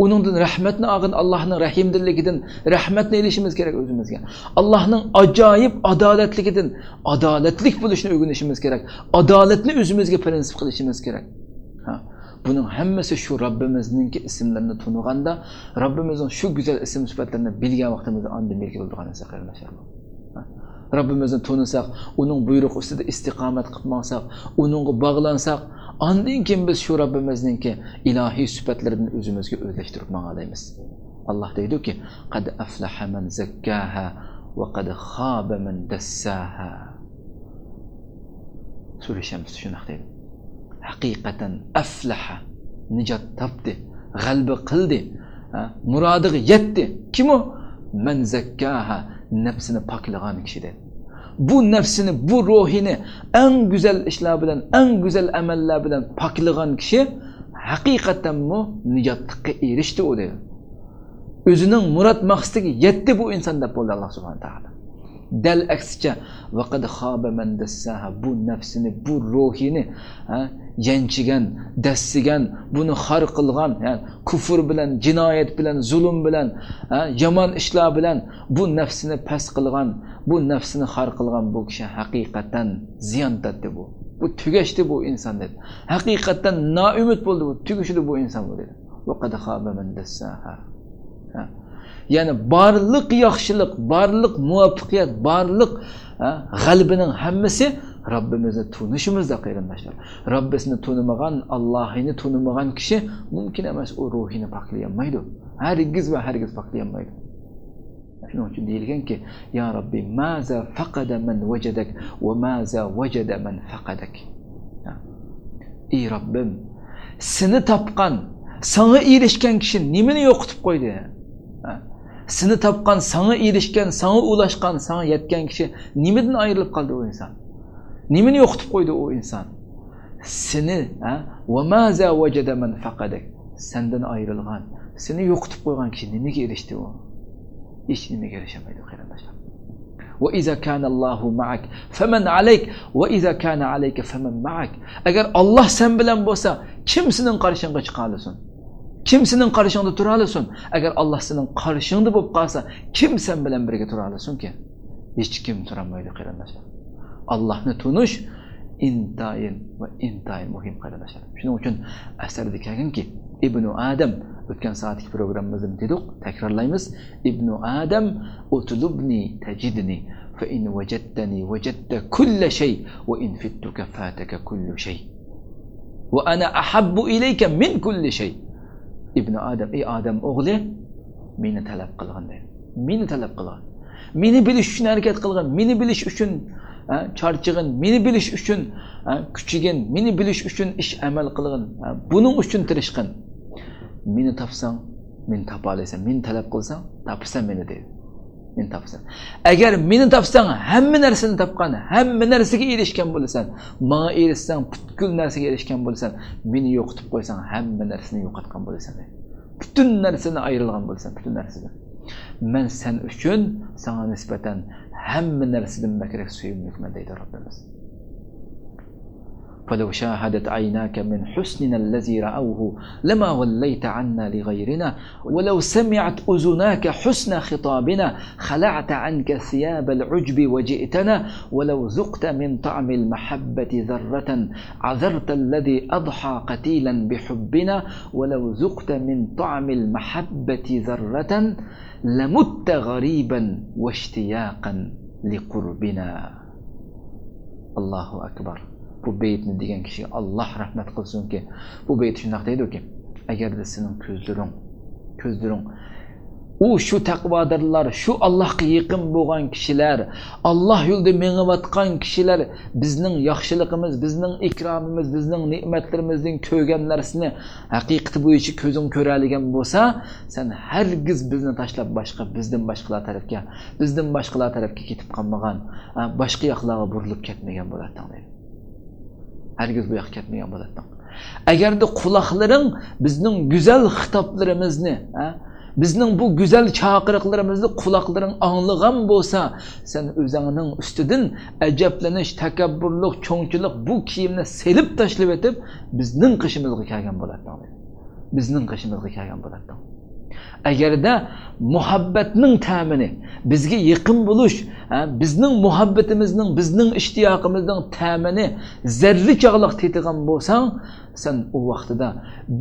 ئۇنىڭدىن رەھمەتنى ئالغان ئاللانىڭ رەھىمدىللىكىدىن رەھمەتنى ئېلىشىمىز كېرەك ئۆزىمىزگە. ئاللانىڭ ئاجايىپ ئادالەتلىكىدىن ئادالەتلىك بولۇشنى ئۆگىنىشىمىز كېرەك. ئادالەتنى ئۆزىمىزگە پىرىنسىپ قىلىشىمىز كېرەك. ھە؟ بۇنىڭ ھەممىسى شۇ رەببىمىزنىڭكى ئىسىملىرىنى تونۇغاندا، رەببىمىزنىڭ شۇ گۈزەل ئىسىم سۈپەتلىرىنى بىلگەن ۋاقتىمىزدا ئاندىن بىلگىلى بولىدىغان نەرسە، قېرىنداشلار. رەببىمىزنى تونۇساق، ئۇنىڭ بۇيرۇقى ئۈستىدە ئىستىقامەت قىلىپ ماڭساق، ئۇنىڭغا باغلانساق، ئاندىن كېيىن بىز شۇ رەببىمىزنىڭكى ئىلاھىي سۈپەتلىرىدىن ئۆزىمىزگە ئۆزلەشتۈرۈپ ماڭالايمىز. ئاللا دەيدۇكى، «قەد ئەفلەھە مەن زەككاھا ۋە قەد خابە مەن دەسساھا.» سۈرە شەمسىدە شۇنداق دەيدۇ. ھەقىقەتەن ئەفلەھە، نىجات تاپتى، غەلىبە قىلدى، ھە، مۇرادىغا يەتتى. كىم ئۇ؟ مەن زەككاھا، نەپسىنى پاكلىغان كىشى دەيدۇ. بۇ نەپسىنى، بۇ روھىنى ئەڭ گۈزەل ئىشلار بىلەن، ئەڭ گۈزەل ئەمەللەر بىلەن پاكلىغان كىشى ھەقىقەتەنمۇ نىجاتلىققا ئېرىشتى ئۇ دەيدۇ. ئۆزىنىڭ مۇراد مەقسىتىگە يەتتى بۇ ئىنسان دەپ بولدى ئاللا سۇبھانەھۇ تائالا. دەل ئەكسىچە، ۋەقەد خابە مەن دەسساھا، بۇ نەپسىنى، بۇ روھىنى، ھە، يەنچىگەن، دەسسىگەن، بۇنى خار قىلغان، يەنى كۇفر بىلەن، جىنايەت بىلەن، زۇلۇم بىلەن، ھە، يامان ئىشلار بىلەن بۇ نەپسىنى پەس قىلغان، بۇ نەپسىنى خار قىلغان بۇ كىشى ھەقىقەتەن زىيان تارتتى بۇ. بۇ تۈگەشتى بۇ ئىنسان دەپ. ھەقىقەتەن نائۈمىد بولدى بۇ، تۈگىشىدۇ بۇ ئىنسان بۇ دېدى. ۋەقەد خابە مەن دەسساھا. ھە. يەنى بارلىق ياخشىلىق، بارلىق مۇۋەپپەقىيەت، بارلىق، ھە، غەلىبىنىڭ ھەممىسى رەببىمىزنى تونۇشىمىزدا، قېرىنداشلار. رەببىسىنى تونۇمىغان، ئاللاھىنى تونۇمىغان كىشى مۇمكىن ئەمەس، ئۇ روھىنى پاكلىيالمايدۇ. ھەرگىز ۋە ھەرگىز پاكلىيالمايدۇ. شۇنىڭ ئۈچۈن دېيىلگەنكى، يا رەببى، مازا فەقەدە مەن ۋەجەدەك ۋە مازا ۋەجەدە مەن فەقەدەك. ئى رەببىم، سېنى تاپقان، ساڭا ئېرىشكەن كىشى نېمىنى يوقىتىپ قويدى؟ ھە؟ سېنى تاپقان، ساڭا ئېرىشكەن، ساڭا ئۇلاشقان، ساڭا يەتكەن كىشى نېمىدىن ئايرىلىپ قالدى ئۇ ئىنسان؟ نېمىنى يوقىتىپ قويدى ئۇ ئىنسان؟ سېنى، ھە؟ ۋە مازا ۋەجەدە مەن فەقەدەك. سەندىن ئايرىلغان، سېنى يوقىتىپ قويغان كىشى نېمىگە ئېرىشتى ئۇ؟ ھېچ نېمىگە ئېرىشەلمەيدۇ، قېرىنداشلار. ۋە ئىزا كانەللاھۇ مەئەك فەمەن ئەلەيك، ۋە ئىزا كانە ئەلەيكە فەمەن مەئەك. ئەگەر ئاللا سەن بىلەن بولسا، كىم سېنىڭ قارشىڭغا چىقالىسۇن؟ كىم سېنىڭ قارشىڭدا تۇرالىسۇن؟ ئەگەر ئاللا سېنىڭ قارشىڭدا بولۇپ قالسا، كىم سەن بىلەن بىرگە تۇرالىسۇنكى؟ ھېچكىم تۇرالمايدۇ، قېرىنداشلار. ئاللاھنى تونۇش ئىنتايىن ۋە ئىنتايىن مۇھىم، قېرىنداشلار. شۇنىڭ ئۈچۈن ئەسەردە كەلگەنكى، ئىبنۇ ئادەم، ئۆتكەن سائەتتىكى پروگراممىمىزدا دېدۇق، تەكرارلايمىز. ئىبنۇ ئادەم، ئۇتلۇبنى تەجىدنى، فەئىن ۋەجەدتەنى ۋەجەدتە كۇللە شەي، ۋەئىن فىتتۇكە فاتەكە كۇللۇ شەي. ۋە ئەنە ئەھەببۇ ئىلەيكە مىن كۇللى شەي. ئىبنۇ ئادەم، ئەي ئادەم ئوغلى، مېنى تەلەپ قىلغىن دەيدۇ. مېنى تەلەپ قىلغىن. مېنى بىلىش ئۈچۈن ھەرىكەت قىلغىن. مېنى بىلىش ئۈچۈن، ھە، چارچىغىن. مېنى بىلىش ئۈچۈن، ھە، كۈچىگىن. مېنى بىلىش ئۈچۈن ئىش ئەمەل قىلغىن. ھە، بۇنىڭ ئۈچۈن تىرىشقىن. مېنى تاپساڭ، مېنى تاپالايسەن. مېنى تەلەپ قىلساڭ، تاپىسەن مېنى دەيدۇ. مېنى تاپىسەن. ئەگەر مېنى تاپساڭ، ھەممە نەرسىنى تاپقان، ھەممە نەرسىگە ئېرىشكەن بولىسەن. ماڭا ئېرىشسەڭ، پۈتكۈل نەرسىگە ئېرىشكەن بولىسەن. مېنى يوقىتىپ قويساڭ، ھەممە نەرسىنى يوقاتقان بولىسەن دەيدۇ. پۈتۈن نەرسىدىن ئايرىلغان بولىسەن، پۈتۈن نەرسىدىن. مەن سەن ئۈچۈن، ساڭا نىسبەتەن ھەممە نەرسىدىن بەكرەك سۆيۈملۈكمەن دەيدۇ رەببىمىز. فلو شاهدت عيناك من حسننا الذي رأوه لما وليت عنا لغيرنا، ولو سمعت أذناك حسن خطابنا خلعت عنك ثياب العجب وجئتنا، ولو ذقت من طعم المحبة ذرة عذرت الذي أضحى قتيلا بحبنا، ولو ذقت من طعم المحبة ذرة لمت غريبا واشتياقا لقربنا. ئاللاھۇ ئەكبەر. بۇ بەيتنى دېگەن كىشىگە ئاللاھ رەھمەت قىلسۇنكى، بۇ بەيت شۇنداق دەيدۇكى، ئەگەردە سېنىڭ كۆزلىرىڭ، كۆزلىرىڭ، ئۇ شۇ تەقۋادارلار، شۇ ئاللاھقا يېقىن بولغان كىشىلەر، ئاللاھ يولىدا مېڭىۋاتقان كىشىلەر بىزنىڭ ياخشىلىقىمىز، بىزنىڭ ئىكرامىمىز، بىزنىڭ نېمەتلىرىمىزدىن كۆرگەن نەرسىنى ھەقىقىتى بويىچە كۆزۈڭ كۆرەلىگەن بولسا، سەن ھەرگىز بىزنى تاشلاپ باشقا، بىزدىن باشقىلار تەرەپكە، بىزدىن باشقىلار تەرەپكە كېتىپ قالمىغان، ھە، باشقا ياقلارغا بۇرۇلۇپ كەتمىگەن بولاتتىڭ دەيدۇ. ھەرگىز بۇ ياققا كەتمىگەن بولاتتىڭ. ئەگەردە قۇلاقلىرىڭ بىزنىڭ گۈزەل خىتابلىرىمىزنى، ھە، بىزنىڭ بۇ گۈزەل چاقىرىقلىرىمىزنى قۇلاقلىرىڭ ئاڭلىغان بولسا، سەن ئۆزۈڭنىڭ ئۈستىدىن ئەجەبلىنىش، تەكەببۇرلۇق، چوڭچىلىق بۇ كىيىمنى سېلىپ تاشلىۋېتىپ، بىزنىڭ قېشىمىزغا كەلگەن بولاتتىڭ دەيدۇ. بىزنىڭ قېشىمىزغا كەلگەن بولاتتىڭ. ئەگەردە مۇھەببەتنىڭ تەمىنى، بىزگە يېقىن بولۇش، ھە، بىزنىڭ مۇھەببىتىمىزنىڭ، بىزنىڭ ئىشتىياقىمىزنىڭ تەمىنى زەررە چاغلىق تېتىغان بولساڭ، سەن ئۇ ۋاقتىدا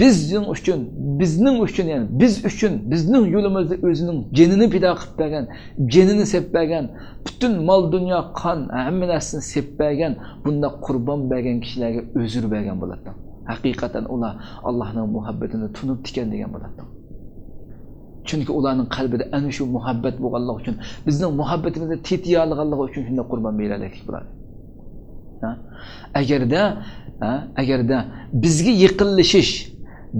بىزنىڭ ئۈچۈن، بىزنىڭ ئۈچۈن، يەنى بىز ئۈچۈن، بىزنىڭ يولىمىزدا ئۆزىنىڭ جېنىنى پىدا قىلىپ بەرگەن، جېنىنى سېلىپ بەرگەن، پۈتۈن مال دۇنيا، قان، ھەممە نەرسىنى سېلىپ بەرگەن، بۇنداق قۇربان بەرگەن كىشىلەرگە ئۆزۈر بەرگەن بولاتتىڭ. ھەقىقەتەن ئۇلار ئاللاھنىڭ مۇھەببىتىنى تونۇپتىكەن دېگەن بولاتتىڭ. چۈنكى ئۇلارنىڭ قەلبىدە ئەنە شۇ مۇھەببەت بولغانلىقى ئۈچۈن، بىزنىڭ مۇھەببىتىمىزنى تېتىيالىغانلىقى ئۈچۈن شۇنداق قۇربان بېرەلىكلىك بۇلار. ھە؟ ئەگەردە، ھە، ئەگەردە بىزگە يېقىنلىشىش،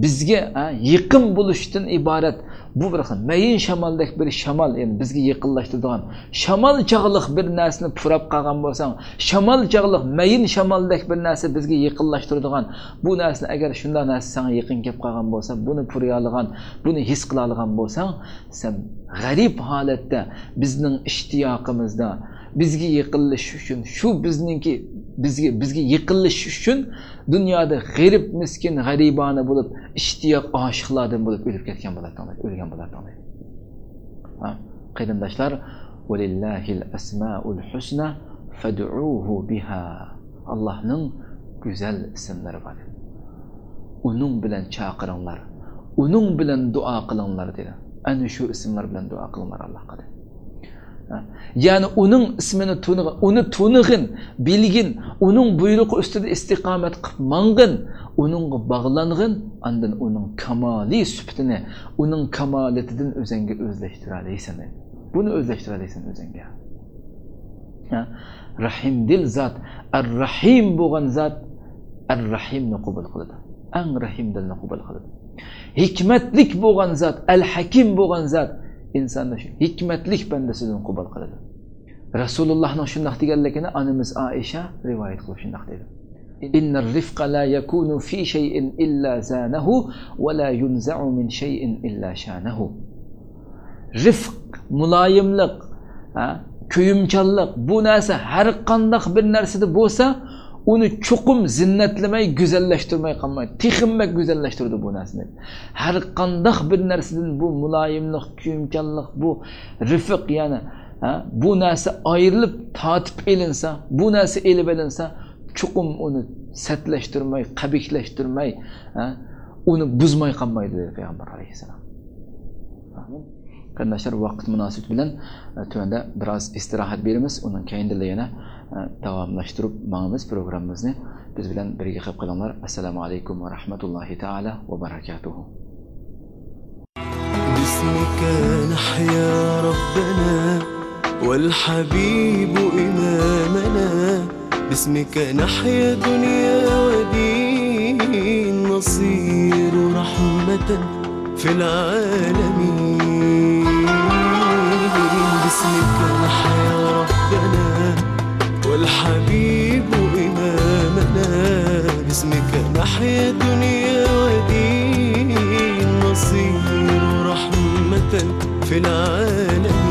بىزگە، ھە، يېقىن بولۇشتىن ئىبارەت بۇ بىر خىل مەيىن شامالدەك بىر شامال، يەنى بىزگە يېقىنلاشتۇرىدىغان شامال چاغلىق بىر نەرسىنى پۇراپ قالغان بولساڭ، شامال چاغلىق مەيىن شامالدەك بىر نەرسە بىزگە يېقىنلاشتۇرىدىغان بۇ نەرسىنى، ئەگەر شۇنداق نەرسە ساڭا يېقىن كەپ قالغان بولسا، بۇنى پۇرىيالىغان، بۇنى ھېس قىلالىغان بولساڭ، سەن غەرىب ھالەتتە بىزنىڭ ئىشتىياقىمىزدا بىزگە يېقىنلىشىش ئۈچۈن، شۇ بىزنىڭكى، بىزگە، بىزگە يېقىنلىشىش ئۈچۈن دۇنيادا غېرىب، مىسكىن، غەرىبانە بولۇپ، ئىشتىياق ئاشىقلاردىن بولۇپ ئۆلۈپ كەتكەن بولاتتىڭلار، ئۆلگەن بولاتتىڭلار. ھە، قېرىنداشلار، ولله الأسماء الحسنى فادعوه بها. ئاللاھنىڭ گۈزەل ئىسىملىرى بار. ئۇنىڭ بىلەن چاقىرىڭلار، ئۇنىڭ بىلەن دۇئا قىلىڭلار دېدى. ئەنە شۇ ئىسىملار بىلەن دۇئا قىلىڭلار ئاللاھقا دېدى. ھە. يەنى ئۇنىڭ ئىسمىنى تونۇغىن، ئۇنى تونۇغىن، بىلگىن، ئۇنىڭ بۇيرۇقى ئۈستىدە ئىستىقامەت قىلىپ ماڭغىن، ئۇنىڭغا باغلانغىن، ئاندىن ئۇنىڭ كامالىي سۈپىتىنى، ئۇنىڭ كامالىتىدىن ئۆزۈڭگە ئۆزلەشتۈرەلەيسەن. بۇنى ئۆزلەشتۈرەلەيسەن ئۆزۈڭگە. ھە؟ رەھىمدىل زات، ئەر-رەھىم بولغان زات ئەر-رەھىمنى قوبۇل قىلىدۇ. ئەڭ رەھىمدىلنى قوبۇل قىلىدۇ. ھېكمەتلىك بولغان زات، ئەل-ھەكىم بولغان زات ئىنساننى شۇ ھېكمەتلىك بەندىسىدىن قوبۇل قىلىدۇ. رەسۇلۇللاھنىڭ شۇنداق دېگەنلىكىنى ئانىمىز ئائىشە رىۋايەت قىلىپ شۇنداق دەيدۇ. إن الرفق لا يكون في شيء إلا زانه ولا ينزع من شيء إلا شانه. رىفق، مۇلايىملىق، ھە، كۆيۈمچانلىق، بۇ نەرسە ھەر قانداق بىر نەرسىدە بولسا، ئۇنى چوقۇم زىننەتلىمەي، گۈزەللەشتۈرمەي قالمايدۇ. تېخىمۇ بەك گۈزەللەشتۈرىدۇ بۇ نەرسىنى. ھەر قانداق بىر نەرسىدىن بۇ مۇلايىملىق، كۆيۈمچانلىق، بۇ رىفق، يەنى، ھە، بۇ نەرسە ئايرىلىپ تارتىپ ئېلىنسا، بۇ نەرسە ئېلىپ ئېلىنسا، چوقۇم ئۇنى سەتلەشتۈرمەي، قەبىھلەشتۈرمەي، ھە، ئۇنى بۇزماي قالمايدۇ، دېدى پەيغەمبەر ئەلەيھىسسالام. قېرىنداشلار، ۋاقىت مۇناسىۋىتى بىلەن، ئە، تۆۋەندە بىراز ئىستىراھەت بېرىمىز. ئۇنىڭ كەينىدىلا يەنە، ئە، داۋاملاشتۇرۇپ ماڭىمىز پروگراممىمىزنى. بىز بىلەن بىرگە قېلىپ قېلىڭلار. ئەسسالامۇ ئەلەيكۇم ۋە رەھمەتۇللاھى تائالا ۋە بەرەكاتۇھۇ. باسمك نحيا ربنا والحبيب إمامنا، باسمك نحيا دنيا ودين، نصير رحمة في العالمين. باسمك نحيا ربنا والحبيب إمامنا، باسمك نحيا دنيا ودين، نصير رحمة في العالمين.